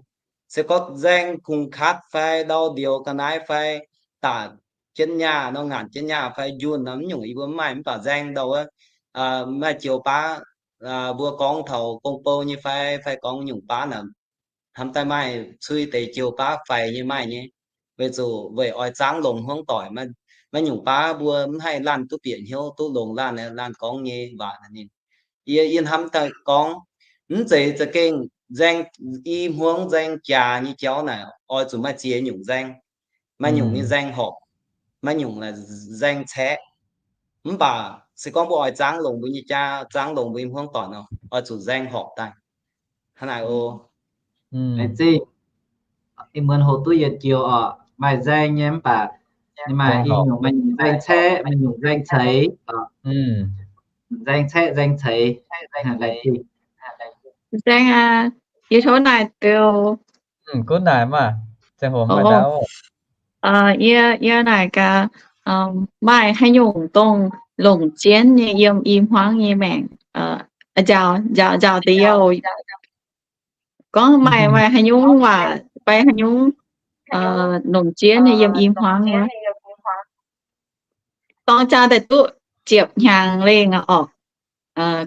Se gorngv nzaeng kungx katv fai ndau ndioux ga'naaiv fai daaih jienv nyaah nor, ngaanc jienv nyaah fai njunh nor, mv nyungc yie mbuo mv maaih. Mv baac nzaeng ndau wuov, maaih joux baav, mbuo gorngv taux gong-bou nyei fai, fai gorngv nyungc baav naaic, hnamv daaih maaih cui deix joux baav faix nyei maaih nyei. Weic zuqc weic oix zaangv longx hmuangv doic. Maiv nyungc baav mbuo mv haih laanh duqv bieqc hnyouv duqv longx laanh, laanh gorngv nyei waac ninh. Yie, yie hnamv daaih gorngv, mv zeiz za'gengh nzaeng i hmuangv nzaeng jaax nyei jauv naaic oix zuqc maaih ziex nyungc nzaeng. Maaih nyungc nyei nzaeng horpc, maaih nyungc naaic nzaeng caeqv. Mv baac se gorngv mbuo oix zaangv longx mbuo nyei jaa, zaangv longx mbuo nyei hmuangv doic nor, oix zuqc nzaeng horpc daaih. Hnangv naaic oc. Laengz zingh. Ih muonz hoqc duqv yietc joux oc, maaih nzaeng nyei mv baac maaih i nyungc, maaih nyungc nzaeng caeqv, maaih nyungc nzaeng ceix. Nzaeng caeqv nzaeng ceix. Laengz zingh. Nzaeng aqv, yie tov naaic diuh. Gunv naaic maah. Yie, yie naaic gaax, maaih haaix nyungc dongh longc jienv nyei yiem i hmuangv nyei maengc, njaaux, njaaux, njaaux deix youh. Gorngv maaih, maaih haaix nyungc waac fai haaix nyungc longc jienv nyei yiem i hmuangv wuov. Dorng jaa daaih duqv ziepc hnyangx lengh aqv orqc.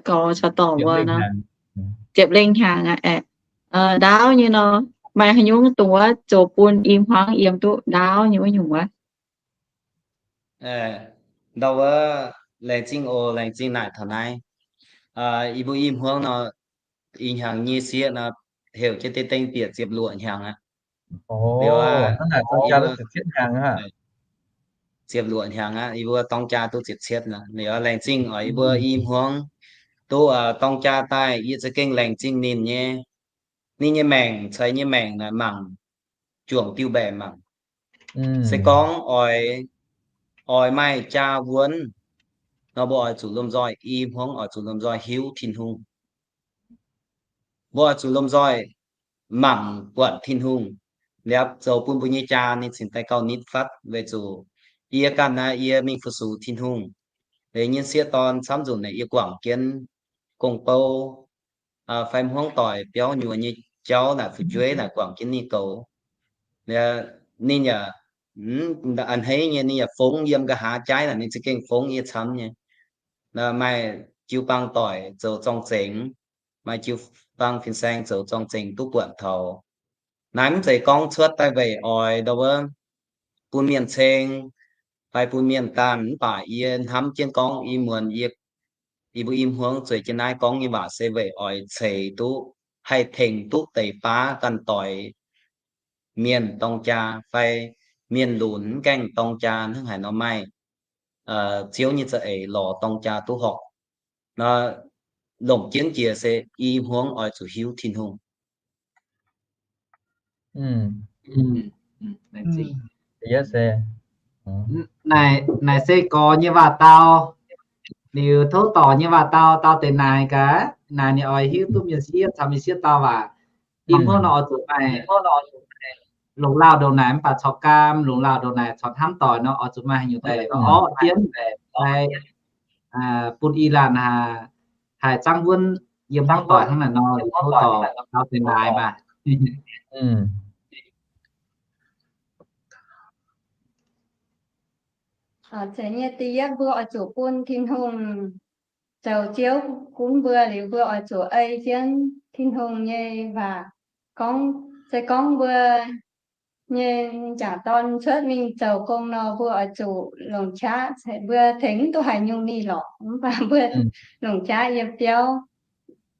Gaux caux dorc wuov nor, ziepc lengh hnyangx aqv. Ndaauv nyei nor, maaih haaix nyungc dongh wuov zoux bun i hmuangv yiem duqv ndaauv nyei wuov nyungc wuov? Ndau wuov, laengz zingh oc, laengz zingh naaic taux naaiv. Yie mbuo i hmuangv nor, ih hnyangx nyei sieqv nor, heuc jienv deix dengh bieqc ziepc luoqc hnyangx aqv. Ziepc luoqc hnyangx aqv, yie mbuo dorng jaa duqv ziepc cietv nor. Liuz laengz zingh oc, yie mbuo i hmuangv duqv dorng jaa daaih, yie za'gengh laengz zingh ninh nyei, ninh nyei maengc, ceix nyei maengc naaic mangc, juangc diuh mbaeqc mangc. Se gorngv oix, oix maaih jaa wuonv nor, mbuo oix zuqc lomh nzoih i hmuangv, oix zuqc lomh nzoih hiuv Tin-Hungh. Mbuo oix zuqc lomh nzoih mangc buatc Tin-Hungh, liuz zoux bun mbuo nyei jaa ninh cingx daaih gauh nitv fatv. Weic zuqc yie ganh naaiv yie mingh fu-sux Tin-Hungh, liuz nyei sieqv dorn camv nzunc naaic yie guangc jienv gong-bou fai hmuangv doic biauv nyuoz nyei jauv naaic fu'jueiv naaic guangc jienv ninh goux. Ninh yaac a'hneiv nyei, ninh yaac fongx yiem nqa'haav jaiv naaic, ninh za'gengh fongx yie camv nyei. Maaih jiu-baang doic zoux zorng-zengx, maaih jiu-baang fin-saeng zoux zorng-zengx duqv buatc taux. Naaiv mv zeiz gorngv cuotv daaih weic oix ndau wuov bun mienh ceng fai bun mienh daanh, mv baac yie hnamv jienv gorngv i muonz yie, yie mbuo i hmuangv zueiz jienv naaiv gorngv nyei waac se weic oix ceix duqv, haih tengx duqv deix baav ganh doix mienh dorng jaa fai mienh lunx mv gaengh dorng jaa hnangv haaix nor maaih Ziouv nyei za'eix lorz dorng jaa duqv horpc. Nor longc jienv jiex se i hmuangv oix zuqc hiuv Tin-Hungh. Naaic se gorx nyei waac dau, liuz tov dorc nyei waac dau, dau deix naaic gaax, naaic ninh oix hiuv duqv mienh sieqv caux mienh sieqv dau waac. I hmuangv nor oix zuqc maaih longc lauh ndongc naaic mv baac corc gaam, longc lauh ndongc naaic corc hnamv doic nor oix zuqc maaih haaix nyungc daaih orqv jienv. fai bun i laanh haih zaangv wuonv yiem hmuangv doic hnangv naaic nor, tov dorc taux deix naaic maah. Zeiz nyei da'yietv mbuo oix zuqc bun Tin-Hungh zoux Ziouv gunv mbuo liuz, mbuo oix zuqc ei jienv Tin-Hungh nyei waac. Gorngv, se gorngv mbuo nyei m'jangc dorn cuotv mingh zoux gong nor, mbuo oix zuqc longc qaqv. Mbuo tengx mv duqv haaix nyungc mingh lorqc, mv baac mbuo longc qaqv yiem biauv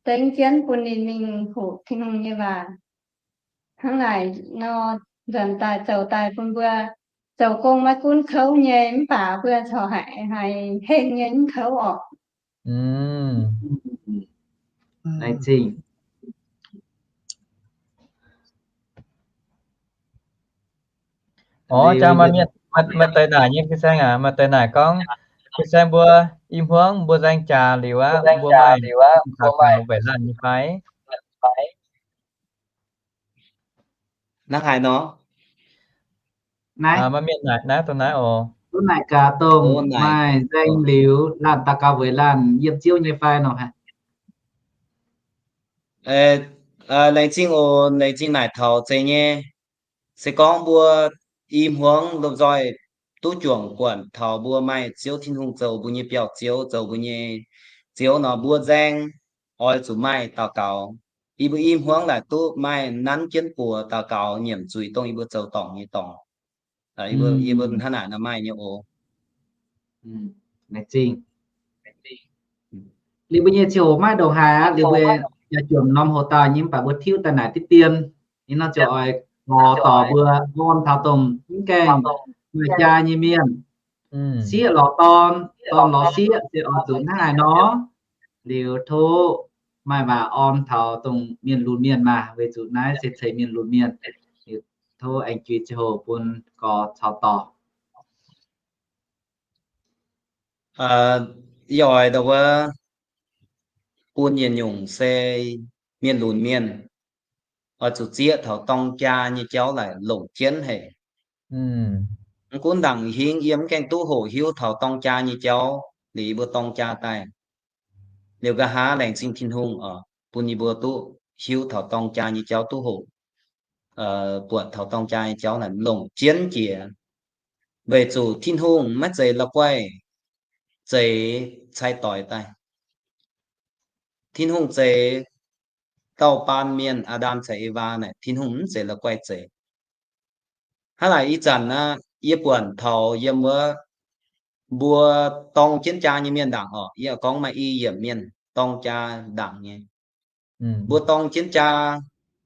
dengv jienv bun ninh mingh hoqc Tin-Hungh nyei waac. Hnangv naaic nor, nzuonx daaih zoux daaih bun mbuo zoux gong maiv gunv kouv nyei, mv baac mbuo corc haiz hengh nyei mv kouv orqc. Laengz zingh. Orv, jang maaih mienh, maaih deix naaic nyei fin-saeng aac, maaih deix naaic gorngv, fin-saeng mbuo i hmuangv mbuo nzaeng jaax liuz aqv, mbuo maaih mv baac weic laanh nyei fai? Hnangv haaix nor? Naaiv, maaih mienh naaic naaiv dongh naaiv oc. Duqv naaic gaax dongh maaih nzaeng liuz laanh daux gaux weic laanh yiem Ziouv nyei fai nor. Laengz zingh oc, laengz zingh naaic taux zeiz nyei. Se gorngv mbuo i hmuangv lomh nzoih duqv juangc buatc taux mbuo maaih Ziouv Tin-Hungh zoux mbuo nyei biauv-ziouv, zoux mbuo nyei Ziouv nor, mbuo nzaeng oix zuqc maaih daux gaux. Yie mbuo i hmuangv laaic duqv maaih nanv jienv buoz daux gaux nyiemc zuiz dongh yie mbuo zoux dorngc nyei dorngx. Yie mbuo hnangv naaic nor maaih nyei oc. Liuz mbuo nyei ziangh hoc maiv ndongc haaix aqv, liuz mbuo yaac juangc norm hoc dauh nyei, mv baac mbuo tiuv daaih naaic diqv dien. Ih hnoi ziouc oix lorz dorc mbuo orn taux dongh mv gaengh maaih jaa nyei mienh. Sieqv lorz dorn, dorn lorz sieqv, se oix zuqc hnangv haaix nor. Liuz tov maaih waac orn taux dongh mienh lunx mienh maah, weic zuqc naaiv se ceix mienh lunx mienh. Liuz tov aengx jui ziangh hoc bun gorx caux dorc. Yie oix ndau wuov bun yietc nyungc se mienh lunx mienh oix zuqc zieqv taux dorng jaa nyei jauv laaic longc jienv haic. Mv gunv ndaangc hingv yie mv gaengh duqv hoqc hiuv taux dorng jaa nyei jauv, liuz yie mbuo dorng jaa daaih. Liuz nqa'haav laengz zingh Tin-Hungh oc, bun yie mbuo duqv hiuv taux dorng jaa nyei jauv, duqv hoqc buatc taux dorng jaa nyei jauv naaic longc jienv jiex. Weic zuqc Tin-Hungh maiv zeiz la'guaih zeix cai doix daaih. Tin-Hungh zeix dauh baan mienh, Aa^ndam caux Ewaa naaic, Tin-Hungh mv zeiz la'guaih zeix. Hnangv naaic ih zanc naaiv yie buatc taux yiem wuov mbuo dorng jienv jaa nyei mienh ndaangc oc, yie gorngv maaih i yiemc mienh dorng jaa ndaangc nyei. Mbuo dorng jienv jaa,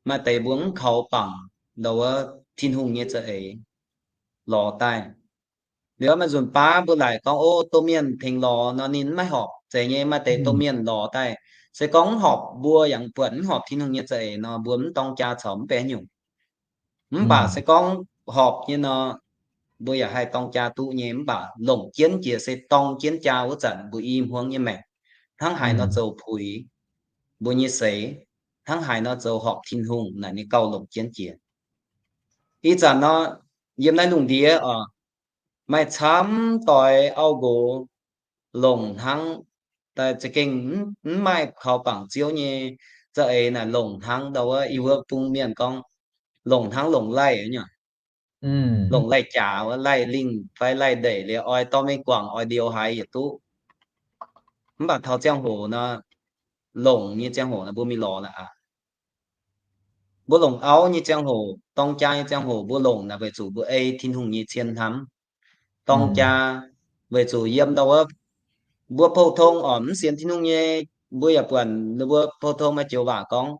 maaih deix mbuo mv kaux bangc ndau wuov Tin-Hungh nyei za'eix lorz daaih. Liuz maaih nzunc baav mbuo laaic gorngv, o, domh mienh tengx lorz nor ninh maiv horpc. Zeiz nyei, maaih deix domh mienh lorz daaih, se gorngv mv horpc mbuo yaac buatc mv horpc Tin-Hungh nyei za'eix nor, mbuo mv dorng jaa caux mv benx nyungc. Mv baac se gorngv horpc nyei nor, mbuo yaac haih dorng jaa duqv nyei. Mv baac longc jienv jiex se dorng jienv jaa wuov zanc mbuo i hmuangv nyei maengc hnangv haaix nor zoux puix mbuo nyei seix, hnangv haaix nor zoux horpc Tin-Hungh naaic ninh gauh longc jienv jiex. Ih zanc nor, yiem naaiv lungh ndiev oc, maaih camv doix auv-nqox longc hnangv daaih za'gengh mv maaih kaux bangc Ziouv nyei za'eix naaic longc hnangv ndau wuov, yie wuov bung mienh gorngv, longc hnangv longc laih nyei, longc laih jaax wuov, laih lingh fai laih ndeic liuz oix dorh mingh guangc oix ndioux haaix yietc duqv. Mv baac taux ziangh hoc nor, longc nyei ziangh hoc nor mbuo mingh lorz la'aqc. Mbuo longc auv nyei ziangh hoc, dorng jaa nyei ziangh hoc mbuo longc naaic weic zuqc mbuo ei Tin-Hungh nyei cien hnamv. Dorng jaa weic zuqc yiem ndau wuov, mbuo pou-tong oc, mv sienx Tin-Hungh nyei, mbuo yaac buatc ninh mbuo pou-tong maaih joux waac gorngv,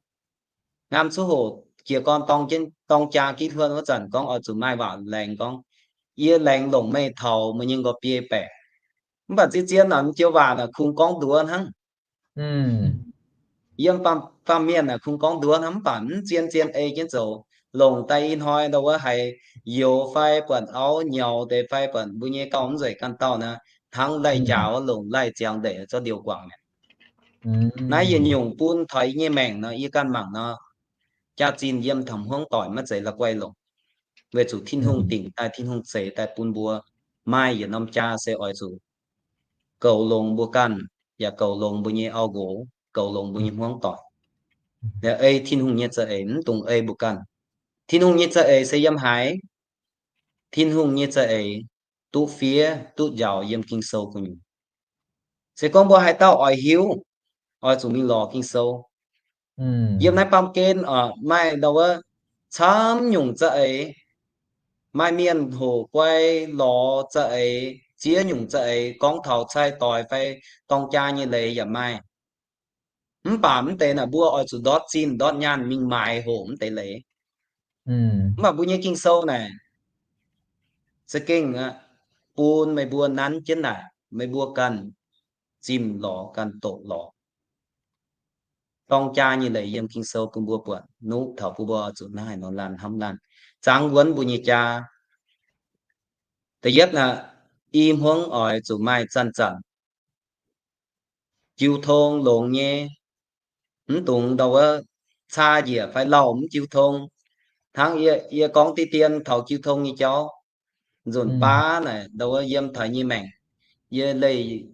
ngaam cuotv hoc jiez gorn dorng jaa gitv hluon wuov zanc gorngv oix zuqc maaih waac laengz gorngv, yie laengz longc meih taux meih nyei nqoi biei baeqc. Mv baac zien-zien naaic joux waac naaic kungx gorngv nduov hnangv. Yiem baamh mienh naaic kungx gorngv nduov hnangv, mv baac mv zien-zien ei jienv zoux. Longc daaih ih hnoi ndau wuov haiz youx fai buatc auv nyaux deix fai buatc mbuo nyei gauh mv nzueic ganh dauh naaic, hnangv laih njaaux longc laih ziangx ndeic zorqv ndioux guangc mi'aqv. Naaiv yietc nyungc bun taux yie nyei maengc nor, yie ganh mangc nor, jaax-zinh yiem taux hmuangv doic maiv zeiz la'guaih longc, weic zuqc Tin-Hungh dingc daaih, Tin-Hungh zeix daaih bun mbuo maaih yietc norm jaa se oix zuqc goux longx mbuo ganh, yaac goux longx mbuo nyei auv-nqox, goux longx mbuo nyei hmuangv doic. Ei Tin-Hungh nyei za'eix, mv dungx ei mbuo ganh. Tin-Hungh nyei za'eix se yiem haaix? Tin-Hungh nyei za'eix duqv fiev duqv njaaux yiem Ging-Sou gu'nyuoz. Se gorngv mbuo haaix dauh oix hiuv, oix zuqc mingh lorz Ging-Sou. Yiem naaiv baamh gen maaih ndau wuov camv nyungc za'eix, maaih mienh hoqc guai lorz za'eix, ziex nyungc za'eix gorngv taux cai-doix fai dorng jaa nyei leiz yaac maaih. Mv baac mv deix naaic mbuo oix zuqc ndortv zinh ndortv nyaanh mingh maaiz hoqc mv deix leiz. Mv baac mbuo nyei Ging-Sou naaic za'gengh bun meih mbuo nanv jienv naaic, meih mbuo ganh zimh lorz ganh doqc lorz. Dorng jaa nyei leiz yiem Ging-Sou bun mbuo buatc nuqv taux bun mbuo zuqc naaiv haaix nor laanh hnamv laanh zangv wuonv mbuo nyei jaa. Da'yietv naaic, i hmuangv oix zuqc maaih zanc-zanc jiu tong longx nyei, mv dungx ndau wuov caa njiec fai lauh mv jiu tong. Hnangv yie gorngv diqv dien taux jiu tong nyei jauv, nzunc baav naaic ndau wuov yiem taux nyei maengc, yie leih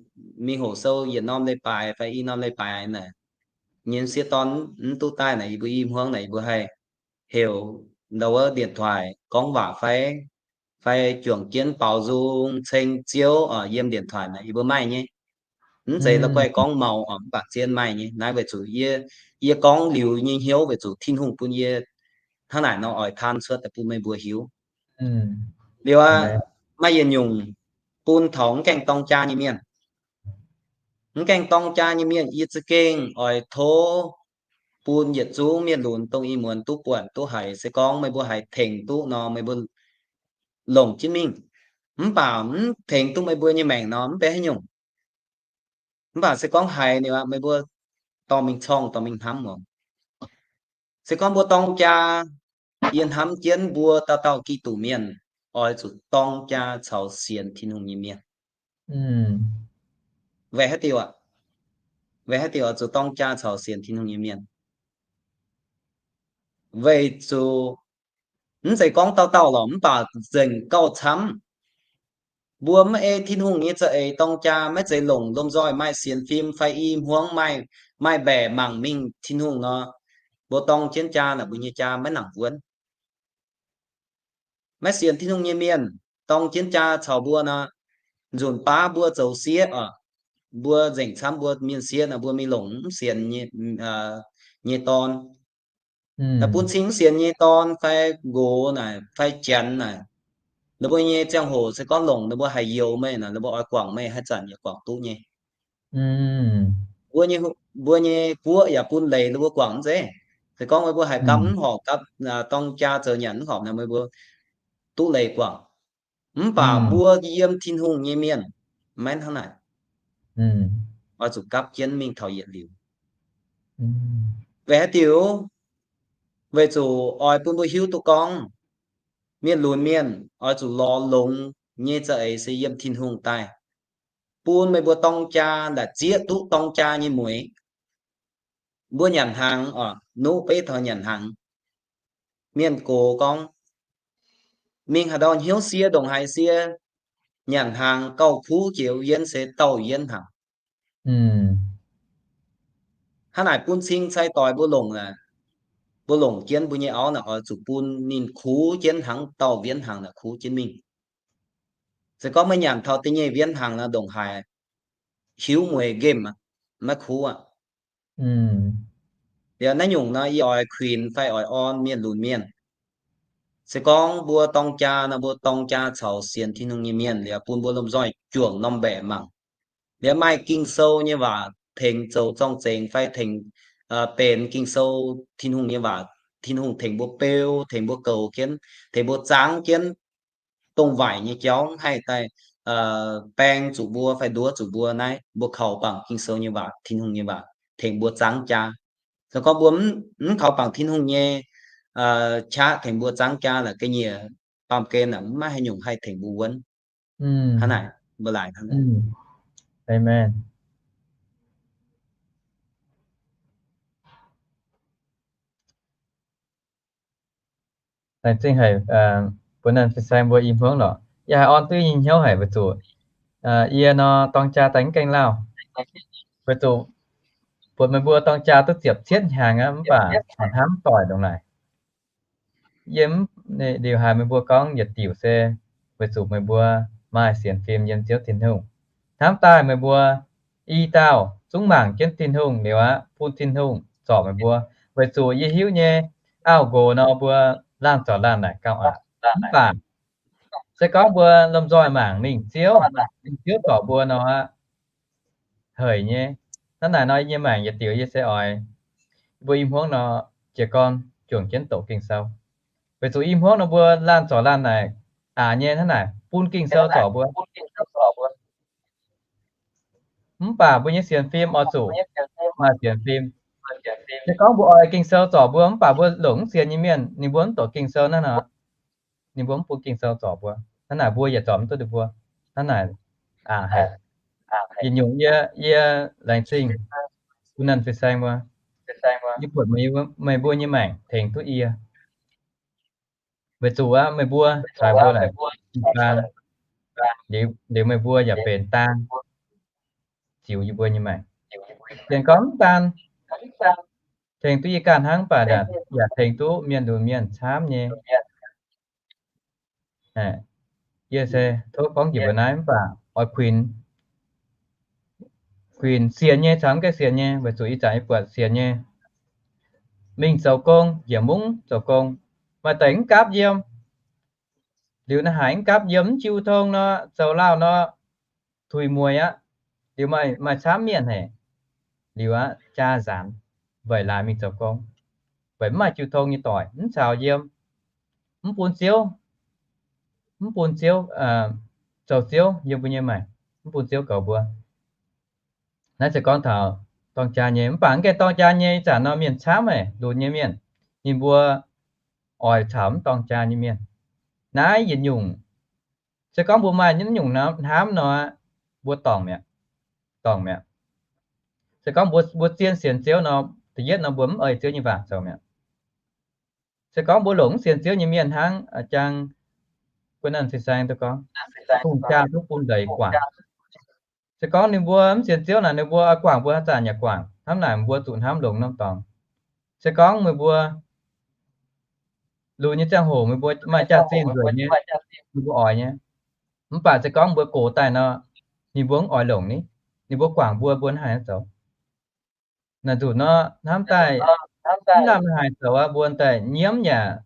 mingh hoqc sou yietc norm leiz-baaix fai i norm leiz-baaix naaic, nyei sieqv dorn mv duqv daaih naaic, yie mbuo i hmuangv naaic yie mbuo haih heuc ndau wuov điện thoại gorngv waac fai, fai juangc jienv baaux nzung ceng Ziouv yiem điện thoại naaic yie mbuo maaih nyei. Mv zeiz la'guaih gorngv maux oc, mv baac zien maaih nyei. Naaiv weic zuqc yie, yie gorngv liuz nyei hnyouv weic zuqc Tin-Hungh bun yie hnangv naaic nor oix taan cuotv daaih bun meih mbuo hiuv. Liuz aqv, maaih yietc nyungc bun taux mv gaengh dorng jaa nyei mienh. Mv gaengh dorng jaa nyei mienh yie za'gengh oix tov bun yietc zungv mienh lunx dongh ih muonz duqv buatc duqv haiz, se gorngv meih mbuo haiz tengx duqv nor meih mbuo longc jienv mingh. Mv baac mv tengx duqv meih mbuo nyei maengc nor mv benx haaix nyungc. Mv baac se gorngv haiz ninh aqv, meih mbuo dorh mingh corngh dorh mingh hnamv oc. Se gorngv mbuo dorng jaa, yie hnamv jienv mbuo dauh dauh Giduc mienh oix zuqc dorng jaa caux sienx Tin-Hungh nyei mienh. Weic haaix diuc aqv? Weic haaix diuc oix zuqc dorng jaa caux sienx Tin-Hungh nyei mienh? Weic zuqc mv zeiz gorngv dauh dauh lorqc, mv baac nzengc gauh camv. Mbuo maiv ei Tin-Hungh nyei za'eix dorng jaa, maiv zeiz longc lomh nzoih maaih sienx fim fai i hmuangv maaih, maaih mbaeqc mangc mingh Tin-Hungh nor, mbuo dorng jienv jaa naaic mbuo nyei jaa maiv nangc wuonv. Maiv sienx Tin-Hungh nyei mienh dorng jienv jaa caux mbuo nor, nzunc baav mbuo zoux sieqv oc, mbuo nzengc camv mbuo mienh sieqv nor, mbuo mingh longc mv sienx nyei dorn. Naaic bun cing mv sienx nyei dorn fai nqox naaic fai janx naaic, ninh mbuo nyei ziangh hoc se gorngv longc ninh mbuo haih youx meih naaic, ninh mbuo oix guangc meih haaix zanc yaac guangc duqv nyei. Mbuo nyei, mbuo nyei guoqv yaac bun leiz ninh mbuo guangc mv zeiz. Se gorngv meih mbuo haih gapv mv horpc, gapv dorng jaa zoux nyanc mv horpc naaic, meih mbuo duqv leiz guangc. Mv baac mbuo yiem Tin-Hungh nyei mienh maiv hnangv naaic. Oix zuqc gapv jienv mingh taux yietc liuz. Weic haaix diuc? Weic zuqc oix bun mbuo hiuv duqv gorngv mienh lunx mienh oix zuqc lorz longx nyei za'eix se yiem Tin-Hungh daaih. Bun meih mbuo dorng jaa naaic zieqv duqv dorng jaa nyei mueix. Mbuo nyanc hnaangx oc, nuqv beiv taux nyanc hnaangx. Mienh gox gorngv, mingh haaix ndau hnyouv sie ndongc haaix sie, nyanc hnaangx gauh kuv jiex yienv se dauh yienv hnaangx. Hnangv naaic bun cing cai-doix mbuo longc, mbuo longc jienv mbuo nyei auv naaic oix zuqc bun ninh kuv jienv hnangv dauh wienv hnaangx naaic kuv jienv mingh. Se gorngv meih nyanc taux da'nyeic wienv hnaangx nor ndongc haaix hiuv mueiz nqemh aqv, maiv kuv aqv. Liuz naaiv nyungc nor yie oix kuinx fai oix orn mienh lunx mienh. Se gorngv mbuo dorng jaa nor, mbuo dorng jaa caux sienx Tin-Hungh nyei mienh liuz bun mbuo lomh nzoih juangc norm mbaeqc mangc. Liuz maaih Ging-Sou nyei waac tengx zoux zorng-zengx fai tengx benx Ging-Sou, Tin-Hungh nyei waac, Tin-Hungh tengx mbuo beu, tengx mbuo goux jienv, tengx mbuo zaangv jienv dongh waaic nyei jauv haih daaih baeng zuqc mbuo fai nduov zuqc mbuo naaiv, mbuo kaux bangc Ging-Sou nyei waac, Tin-Hungh nyei waac tengx mbuo zaangv jaa. Se gorngv mbuo mv kaux bangc Tin-Hungh nyei qaqv tengx mbuo zaangv jaa laaix ga'nyiec baamh gen mv maaih haaix nyungc haih tengx mbuo wuonv. Hnangv naaic, mbuo laaix hnangv naaic. Amen. Laengz zingh haic bun naaiv fin-saeng mbuo i hmuangv lorqc. Yie haih orn duqv nyei hnyouv haic weic zuqc Yie nor dorng jaa daaih mv gaengh lauh, weic zuqc buatc meih mbuo dorng jaa duqv ziepc cietv hnyangx aqv, mv baac hnamv doic ndongc naaic. Yie liuz haiz meih mbuo gorngv yietc diuc se weic zuqc meih mbuo maaih sienx fim yiem Ziouv Tin-Hungh. Hnamv daaih meih mbuo i dauh zungv mangc jienv Tin-Hungh liuz aqv, bun Tin-Hungh zorc meih mbuo. Weic zuqc yie hiuv nyei, auv-nqox nor mbuo laanh zorc laanh naaic gauh aqc. Mv baac se gorngv mbuo lomh nzoih mangc mingh Ziouv, mingh Ziouv zorc mbuo nor aqv, haic nyei. Hnangv naaic nor yie nyei maengc yietc diuc yie se oix mbuo i hmuangv nor jiez gorn juangc jienv doqc Ging-Sou. Weic zuqc i hmuangv nor mbuo laanh zorc laanh naaic aqc nyei hnangv naaic bun Ging-Sou zorc mbuo. Mv baac mbuo nyei sienx fim oix zuqc maaih sienx fim. Se gorngv mbuo oix Ging-Sou zorc mbuo mv baac mbuo longc mv sienx nyei mienh, ninh mbuo mv doqc Ging-Sou naaiv nor, ninh mbuo mv bun Ging-Sou zorc mbuo. Hnangv naaic mbuo yaac zorc mv duqv ninh mbuo. Hnangv naaic aqc haic. Yietc nyungc yie, yie laengz zingh bun naaiv fin-saeng mbuo. Yie buatc meih mbuo nyei maengc tengx duqv yie. Weic zuqc aqv, meih mbuo caux mbuo laengz zingh daan, liuz meih mbuo yaac benx daan ziux yie mbuo nyei maengc. Sienx gorngv mv daan tengx duqv yie ganh hnangv, mv baac yaac tengx duqv mienh lunx mienh camv nyei. Yie se tov gorngv njiec mbuo naaiv mv baac oix kuinx, kuinx sienx nyei caux mv gaengh sienx nyei, weic zuqc ih zanc yie buatc sienx nyei mingh zoux gong, njiec mungv zoux gong, maaih deix mv gapv yiem. Liuz naaiv haiz mv gapv yiem, mv jiu tong nor, zoux lauh nor, tuix mueiz aqv. Liuz maaih, maaih camv mienh haic. Liuz aqv, jaa nzaanx, weic laaix mingh zoux gong, weic mv maaih jiu tong nyei doic, mv caux yiem, mv bun Ziouv, mv bun Ziouv, zoux Ziouv yiem mbuo nyei maengc, mv bun Ziouv goux mbuo. Naaiv se gorngv taux dorng jaa nyei, mv baac mv gaengh dorng jaa nyei, ih zanc nor mienh camv haic, lunx nyei mienh, ninh mbuo oix caux mv dorng jaa nyei mienh. Naaiv yietc nyungc, se gorngv mbuo maaih nyungc hnamv nor, mbuo dorngc mi'aqv, dorngc mi'aqv. Se gorngv mbuo, mbuo zien sienx Ziouv nor, da'yietv nor mbuo mv ei Ziouv nyei waac zoux mi'aqv. Se gorngv mbuo longc mv sienx Ziouv nyei mienh hnangv, jang guon naanh fin-saeng duqv gorngv, hungh jaa duqv bun leiz guangc. Se gorngv ninh mbuo mv sienx Ziouv naaic, ninh mbuo oix guangc mbuo haaix zanc yaac guangc. Hnamv naaic mbuo zuqc hnamv longx norm dorngx. Se gorngv meih mbuo lunx nyei ziangh hoc meih mbuo maaih jaax-zinh nzueic nyei, meih mbuo oix nyei. Mv baac se gorngv mbuo gox daaih nor, ninh mbuo mv oix longc ni, ninh mbuo guangc mbuo, mbuo hnangv haaix zoux? Naaic nzunc nor hnamv daaih, mv lamh haaix zoux aqv, mbuo daaih nyiemv yaac,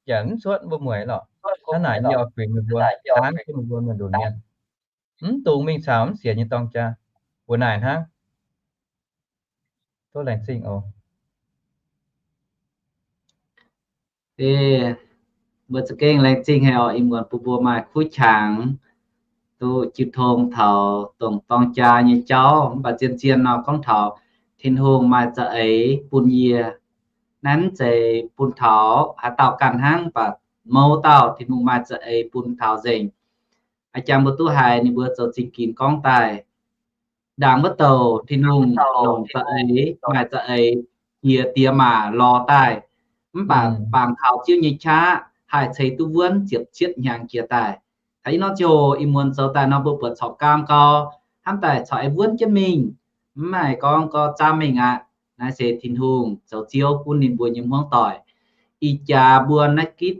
yaac mv cuotv mbuo mueiz lorqc. Hnangv naaic yie oix kuinx meih mbuo, daanv jienv meih mbuo mienh lunx mienh, mv dungx mingh caux mv sienx nyei dorng jaa. Mbuo naaic hnangv. Tov laengz zingh oc. Mbuo za'gengh laengz zingh haic oc, ih muonz bun mbuo maaih kuv qangx duqv jiu tong taux dongh dorng jaa nyei jauv. Mv baac zien-zien nor gorngv taux Tin-Hungh maaih za'eix bun yie. Naaiv mv zeiz bun taux haaix dauh ganh hnangv, mv baac mouz dauh Tin-Hungh maaih za'eix bun taux nzengc. A'jang mbuo duqv haiz ninh mbuo zoux zingh ginx gorngv daaih, ndaangc wuov douc Tin-Hungh longc za'eix, maaih za'eix hieh diex maac lorz daaih, mv baac bangc taux Ziouv nyei qaqv haih ceix duqv wuonv ziepc cietv hnyangx jiex daaih. Taux ih norm ziangh hoc ih muonz zoux daaih nor mbuo buatc corc gaam gau, hnamv daaih corc aengx wuonv jienv mingh, mv maaih gorngv gorngv zaamv mingh aqv. Naaiv se Tin-Hungh zoux Ziouv gunv ninh mbuo nyei hmuangv doic. Ih jaax mbuo naaiv gitv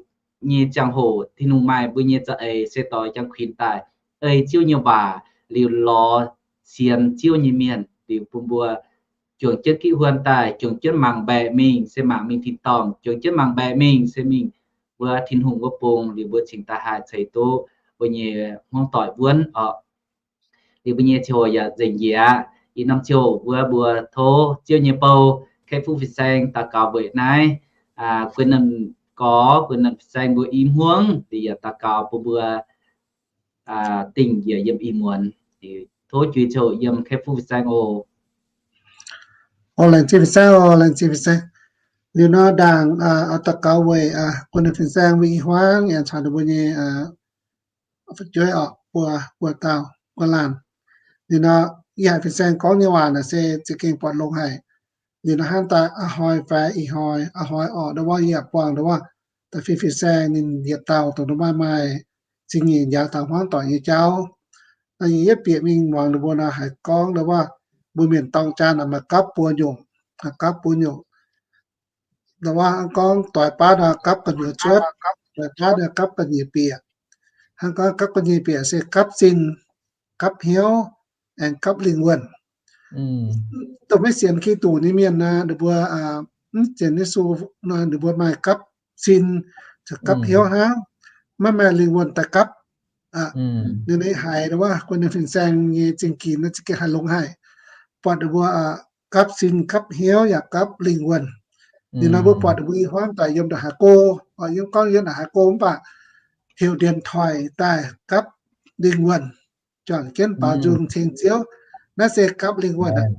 nyei ziangh hoc Tin-Hungh maaih mbuo nyei za'eix se doix jangx kuinx daaih ei Ziouv nyei waac liuz lorz sienx Ziouv nyei mienh liuz bun mbuo juangc jienv gitv huon daaih, juangc jienv mangc mbaeqc mingh se mangc mingh tin-dorngh, juangc jienv mangc mbaeqc mingh se mingh wuov Tin-Hungh wuov bung, liuz mbuo cingx daaih haih ceix duqv mbuo nyei hmuangv doic wuonv oc. Liuz mbuo nyei ziangh hoc yaac nzengc njiec aqv. Ih norm ziangh hoc wuov mbuo tov Ziouv nyei bou, Kaeqv Fuqv Fin-Saeng daux gaux weic naaiv guei naanh gorx, guei naanh fin-saeng mbuo i hmuangv, liuz yaac daux gaux bun mbuo dingh njiec yiem ih muonz. Tov juix ziouc yiem Kaeqv Fuqv Fin-Saeng oc. Oc, laengz zingh fin-saeng oc, laengz zingh fin-saeng. Liuz nor ndaangc daux gaux weic guei naanh fin-saeng mbuo i hmuangv yaac caux ninh mbuo nyei fu'jueiv oc, buo, buo dauh, buo laanh. Liuz nor, ih haic fin-saeng gorngv nyei waac naaic se za'gengh buatc longx haic. Liuz nor hnamv daaih a'hnoi faix ih hnoi, a'hnoi orqc ndau wuov yie yaac buangh ndau wuov da'feix fin-saeng ninh yietc dauh dongh ndau maaih maaih zingh nyeic njaaux taux hmuangv doic nyei jauv. Yietv bieqc mingh muangx ninh mbuo nor haiz gorngv ndau wuov mbuo mienh dorng jaa naaic maaih gapv buo nyungc, gapv buo nyungc. Ndau wuov hnangv gorngv doix baav nor gapv gu'nyuoz cuotv, doix baav nor gapv gu'nyuoz bieqc. Hnangv gorngv gapv gu'nyuoz bieqc se gapv sin, gapv hnyouv, aengx gapv lingh wuonh. Dongh maiv sienx Giduc nyei mienh nor, ninh mbuo mv sienx Yesu nor, ninh mbuo maaih gapv sin, gapv hnyouv hnangv, maiv maaih lingh wuonh daaih gapv. Ninh haiz wuov guon ninh fin-saeng nyei zingh ginx za'gengh haih longx haic, buatc ninh mbuo gapv sin gapv hnyouv yaac gapv lingh wuonh. Ninh nor mbuo buatc ninh mbuo i hmuangv doic yiem ndongc haaix go, yiem gorngv yiem ndongc haaix go mv baac heuc điện thoại daaih gapv lingh wuonh, juangc jienv baaux nzung ceng Ziouv, naaiv se gapv lingh wuonh aqv.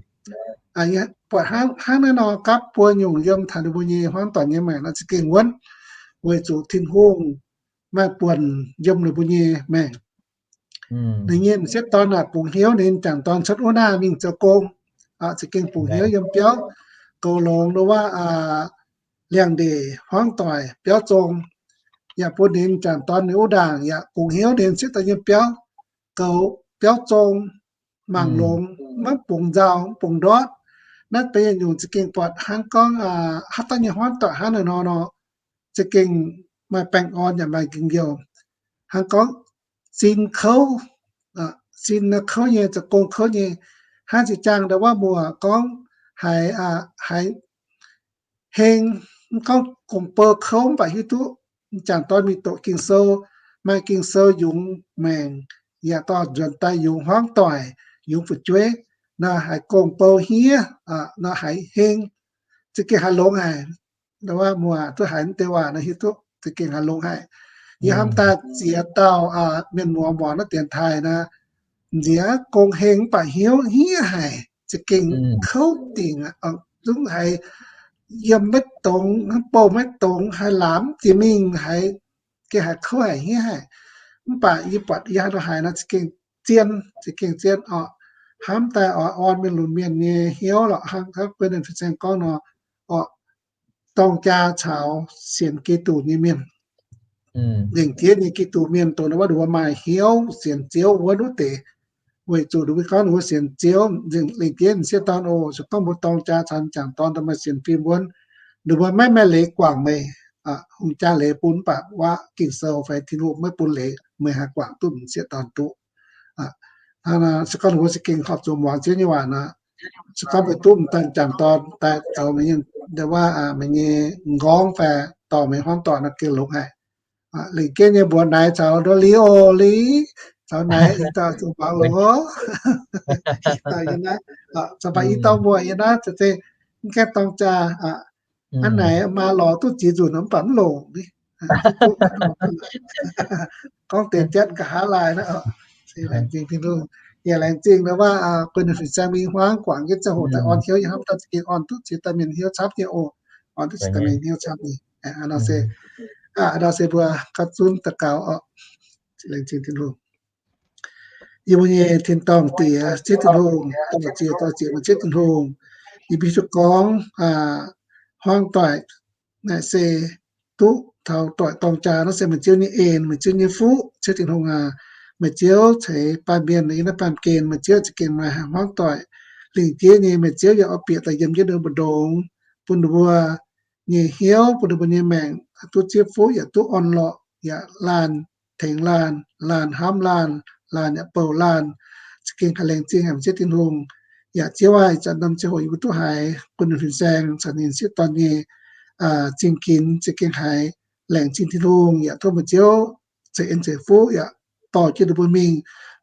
Buatc hnangv naaiv nor gapv buo nyungc yiem taux ninh mbuo nyei hmuangv doic nyei maengc nor za'gengh wuonv, weic zuqc Tin-Hungh maaih buonc yiem ninh mbuo nyei maengc. Ninh nyei m'sieqv dorn aah, bungx hnyouv ninh jangc dorn cuotv wuov naaiv mingh zoux gong, za'gengh bungx hnyouv yiem biauv, goux longx ndau wuov liangx-ndeic hmuangv doic biauv zong, yaac bun ninh jangc dorn ninh wuov ndaangc yaac bungx hnyouv ninh m'sieqv dorn yiem biauv, goux biauv zong, mangc longx, maiv bungx nzauh, mv bungx ndortv. Naaiv deix yietc nyungc za'gengh buatc hnangv gorngv haaix dauh nyei hmuangv doic hnangv naaiv nor nor, za'gengh maaih baengh orn yaac maaih njien-youh. Hnangv gorngv sin kouv, sin naaiv kouv nyei, zoux gong kouv nyei, hnangv zinh ziangh ndau wuov muoz gorngv haiz, haiz heng, mv gorngv gong-bou kouv mv baac hiuv duqv jangc dorn mingh doqc Ging-Sou, maaih Ging-Sou yungz maengc, yaac dorh nzuonx daaih yungz hmuangv doic, yungz fu'jueiv, nor haiz gong-bou hniev, nor haiz heng, za'gengh haiz longx haic. Ndau wuov muoz duqv haiz mv deix waac nor hiuv duqv za'gengh haiz longx haic. Yie hnamv daaih ziex dauh mienh muoz muangx naaiv dienx taaih nor, nziex gong heng mv baac hnyouv hniev haic, za'gengh kouv dingc, zungv haiz yiem maiv dongz, hnangv bouh maiv dongz, haiz laamc jiex mingh, haiz gengh haiz kouv haic hniev haic. Mv baac yie buatc yie haaix nor haiz nor za'gengh zien, za'gengh zien orqc. Hnamv daaih oix orn mienh lunx mienh nyei hnyouv lorqc, hnangv guei ninh fin-saeng gorngv nor, orqc, dorng jaa caux sienx Giduc nyei mienh, lengc jeiv nyei Giduc mienh, dongh wuov ninh mbuo maaih hnyouv sienx Ziouv wuov nuv deix. Weic zuqc ninh mbuo gorngv ninh mbuo sienx Ziouv, lengc jeiv m'sieqv dorn oc, se gorngv mbuo dorng jaa caux jangc dorn daaih maaih sienx fim wuonv, ninh mbuo maiv maaih leiz guangc meih. Hungh jaa leiz bun mv baac waac Ging-Sou fai Tin-Hungh maiv bun leiz, meih haih guangc duqv m'sieqv dorn duqv. Se gorngv ninh mbuo za'gengh horpc zuqc muangx Ziouv nyei waac nor, se gorngv meih duqv m'daaih jangc dorn daaih zoux meih nyei, waac meih nyei m'nqorngv fai dorh meih hmuangv doic nor gengh longx haic. Lengc jeiv nyei mbuox naaic caux nduov li oc, li caux naaic daaih zuqc muangx longx oc. Caux baac i dorh mbuox yie naaiv za'gengh mv gaengh dorng jaa. Hnangv naaic maa lorz duqv ziex nzunc mv baac mv longc ni. Gorngv deix jatv nqa'haav laaih naaiv. Laengz zingh Tin-Hungh. Yaac laengz zingh wuov guei ninh fin-saeng mingh hmuangv guangc jienv ziangh hoc daaih orn hnyouv yie hnamv daaih za'gengh orn duqv ziex dauh mienh hnyouv camv nyei oc. Orn duqv ziex dauh mienh hnyouv camv nyei. Nor se, nor se mbuo gapv zunv daux gaux oc. Laengz zingh Tin-Hungh. Yie mbuo nyei tin-dorngh Diex, Ziouv Tin-Hungh, dorh ziex dorh ziex meih Ziouv Tin-Hungh. Yie mbuo hiuv duqv gorngv hmuangv doic naaic se duqv taux doic dorng jaa naaiv se meih Ziouv nyei en, meih Ziouv nyei fuqv. Ziouv Tin-Hungh aac, meih Ziouv ceix baamh mienh yiem naaiv baamh gen, meih Ziouv za'gengh maaih hmuangv doic. Lingc jeiv nyei meih Ziouv yaac oix bieqc daaih yiem jienv ninh mbuo mbu'ndongx, bun ninh mbuo nyei hnyouv, bun ninh mbuo nyei maengc duqv zipv fuqv yaac duqv orn-lorqc, yaac laanh tengx laanh, laanh hnamv laanh, laanh yaac bouh laanh. Za'gengh haiz laengz zingh haic meih Ziouv Tin-Hungh. Yaac Ziouv aac, ih zanc norm ziangh hoc yie mbuo duqv haiz guon ninh fin-saeng caux ninh sieqv dorn nyei zingh ginx, za'gengh haiz laengz zingh Tin-Hungh. Yaac tov meih Ziouv ceix en ceix fuqv yaac dorh jienv ninh mbuo mingh,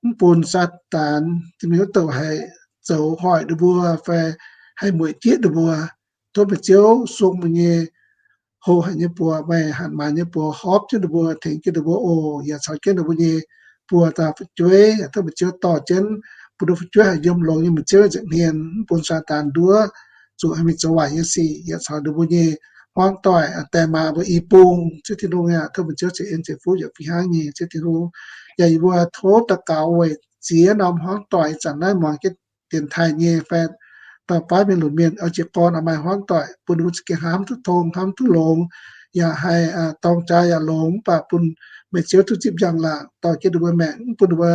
mv bun Saadaan mienh wuov douc haih zoux hoic ninh mbuo fai haih mueic jieqv ninh mbuo. Tov meih Ziouv sung meih nyei hlo haic nyei buoz, meih hatc maaz nyei buoz horpc jienv ninh mbuo, tengx jienv ninh mbuo oc. Yaac caux jienv ninh mbuo nyei buoz dauh fu'jueiv, yaac tov meih Ziouv dorh jienv bun ninh fu'jueiv haih yiem longx nyei meih Ziouv nza'hmien, mv bun Saadaan nduov zuqc haih mingh zoux waaic nyei sic. Yaac caux ninh mbuo nyei hmuangv doic, die maa mbuo i bung, Ziouv Tin-Hungh aac, tov meih Ziouv ceix en ceix fuqv yaac fih hnangv nyei, Ziouv Tin-Hungh. Yaac yie mbuo tov daux gaux weic ziex norm hmuangv doic ih zanc naaiv muangx jienv dienx taaih nyei fai dauh baav mienh lunc mienh oix jiez gorn maaih hmuangv doic bun ninh mbuo za'gengh hnamv duqv tong, hnamv duqv longx, yaac haih dorng jaa yaac longx, mv baac bun meih Ziouv duqv zipv njang-laangc dorh jienv ninh mbuo maengc, mv bun ninh mbuo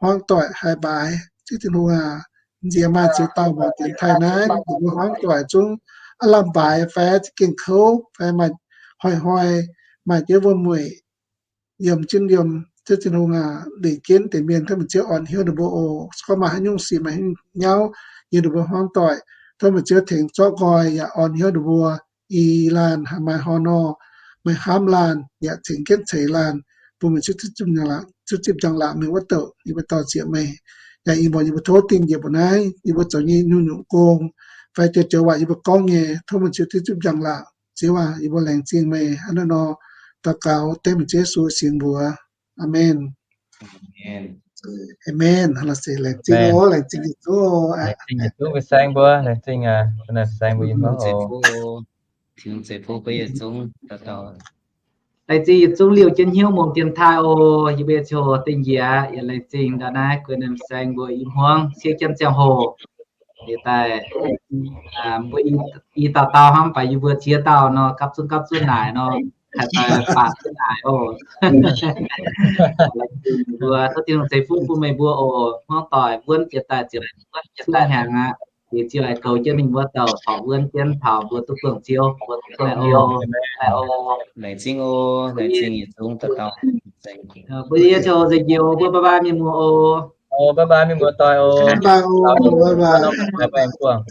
hmuangv doic haih mbaaix. Ziouv Tin-Hungh aac, nziex maaih ziex dauh mbuox dienx taaih naaiv, ninh mbuo hmuangv doic zungv aav lamh mbaaix fai za'gengh kouv fai maaih hnoi-hnoi maaih diev wuom-mueic yiem jienv yiem. Ziouv Tin-Hungh aac, lingc jienv deix mienh tov meih Ziouv orn hnyouv ninh mbuo oc. Se gorngv maaih haaix nyungc sic maaih haaix nyungc nyauv yiem ninh mbuo hmuangv doic, tov meih Ziouv tengx zorqv nqoi yaac orn hnyouv ninh mbuo. Ih laanh haaix maaih hor nor, meih hnamv laanh yaac cingx jienv ceix laanh, bun meih Ziouv zipv njang-laangc mingh wuov douc. Yie mbuo dau ziec meih, yaac ih muonz yie mbuo tov dingh njiec mbuo naaiv, yie mbuo zoux nyei nyungc-nyungc gong fai joux-joux waac yie mbuo gorngv nyei, tov meih Ziouv zipv njang-laangc. Ziouv aac, yie mbuo laengz zingh meih hnangv naaiv nor. Daux gaux dengv meih Ziouv Yesu nyei sienx mbuox. Aamen. Aamen. Laengz zingh oc, laengz zingh yietc zungv. Laengz zingh yietc zungv mbuo saeng mbuo, laengz zingh aac, mbuo saeng mbuo yiem gorngv oc. Laengz zingh yietc zungv liouh jienv hnyouv mungh dienx taaih oc. Yie mbuo ziouc dingh njiec, yaac laengz zingh ndau naaiv guei naaiv saeng mbuo yiem hmuangv siev jienv ziangh hoc. Liuz daaih mbuo i dauh dauh hnangv, mv baac yie mbuo ziex dauh nor, gapv zunv gapv zunv naaic nor, haih daaih baac zunv naaic oc. Laengz zingh mbuo, tov Tin-Hungh ceix fuqv bun meih mbuo oc. Hmuangv doic wuonv jiex daaih ziepc zungv hnyangx aqv. Liuz ziouc haih goux jienv ninh mbuo douc horpc wuonv jienv taux mbuo duqv buangh Ziouv. Mbuo yie ziouc nzengc njiec oc, mbuo bye bye mienh muoz oc. Bye bye mienh muoz doic oc. Bye bye oc.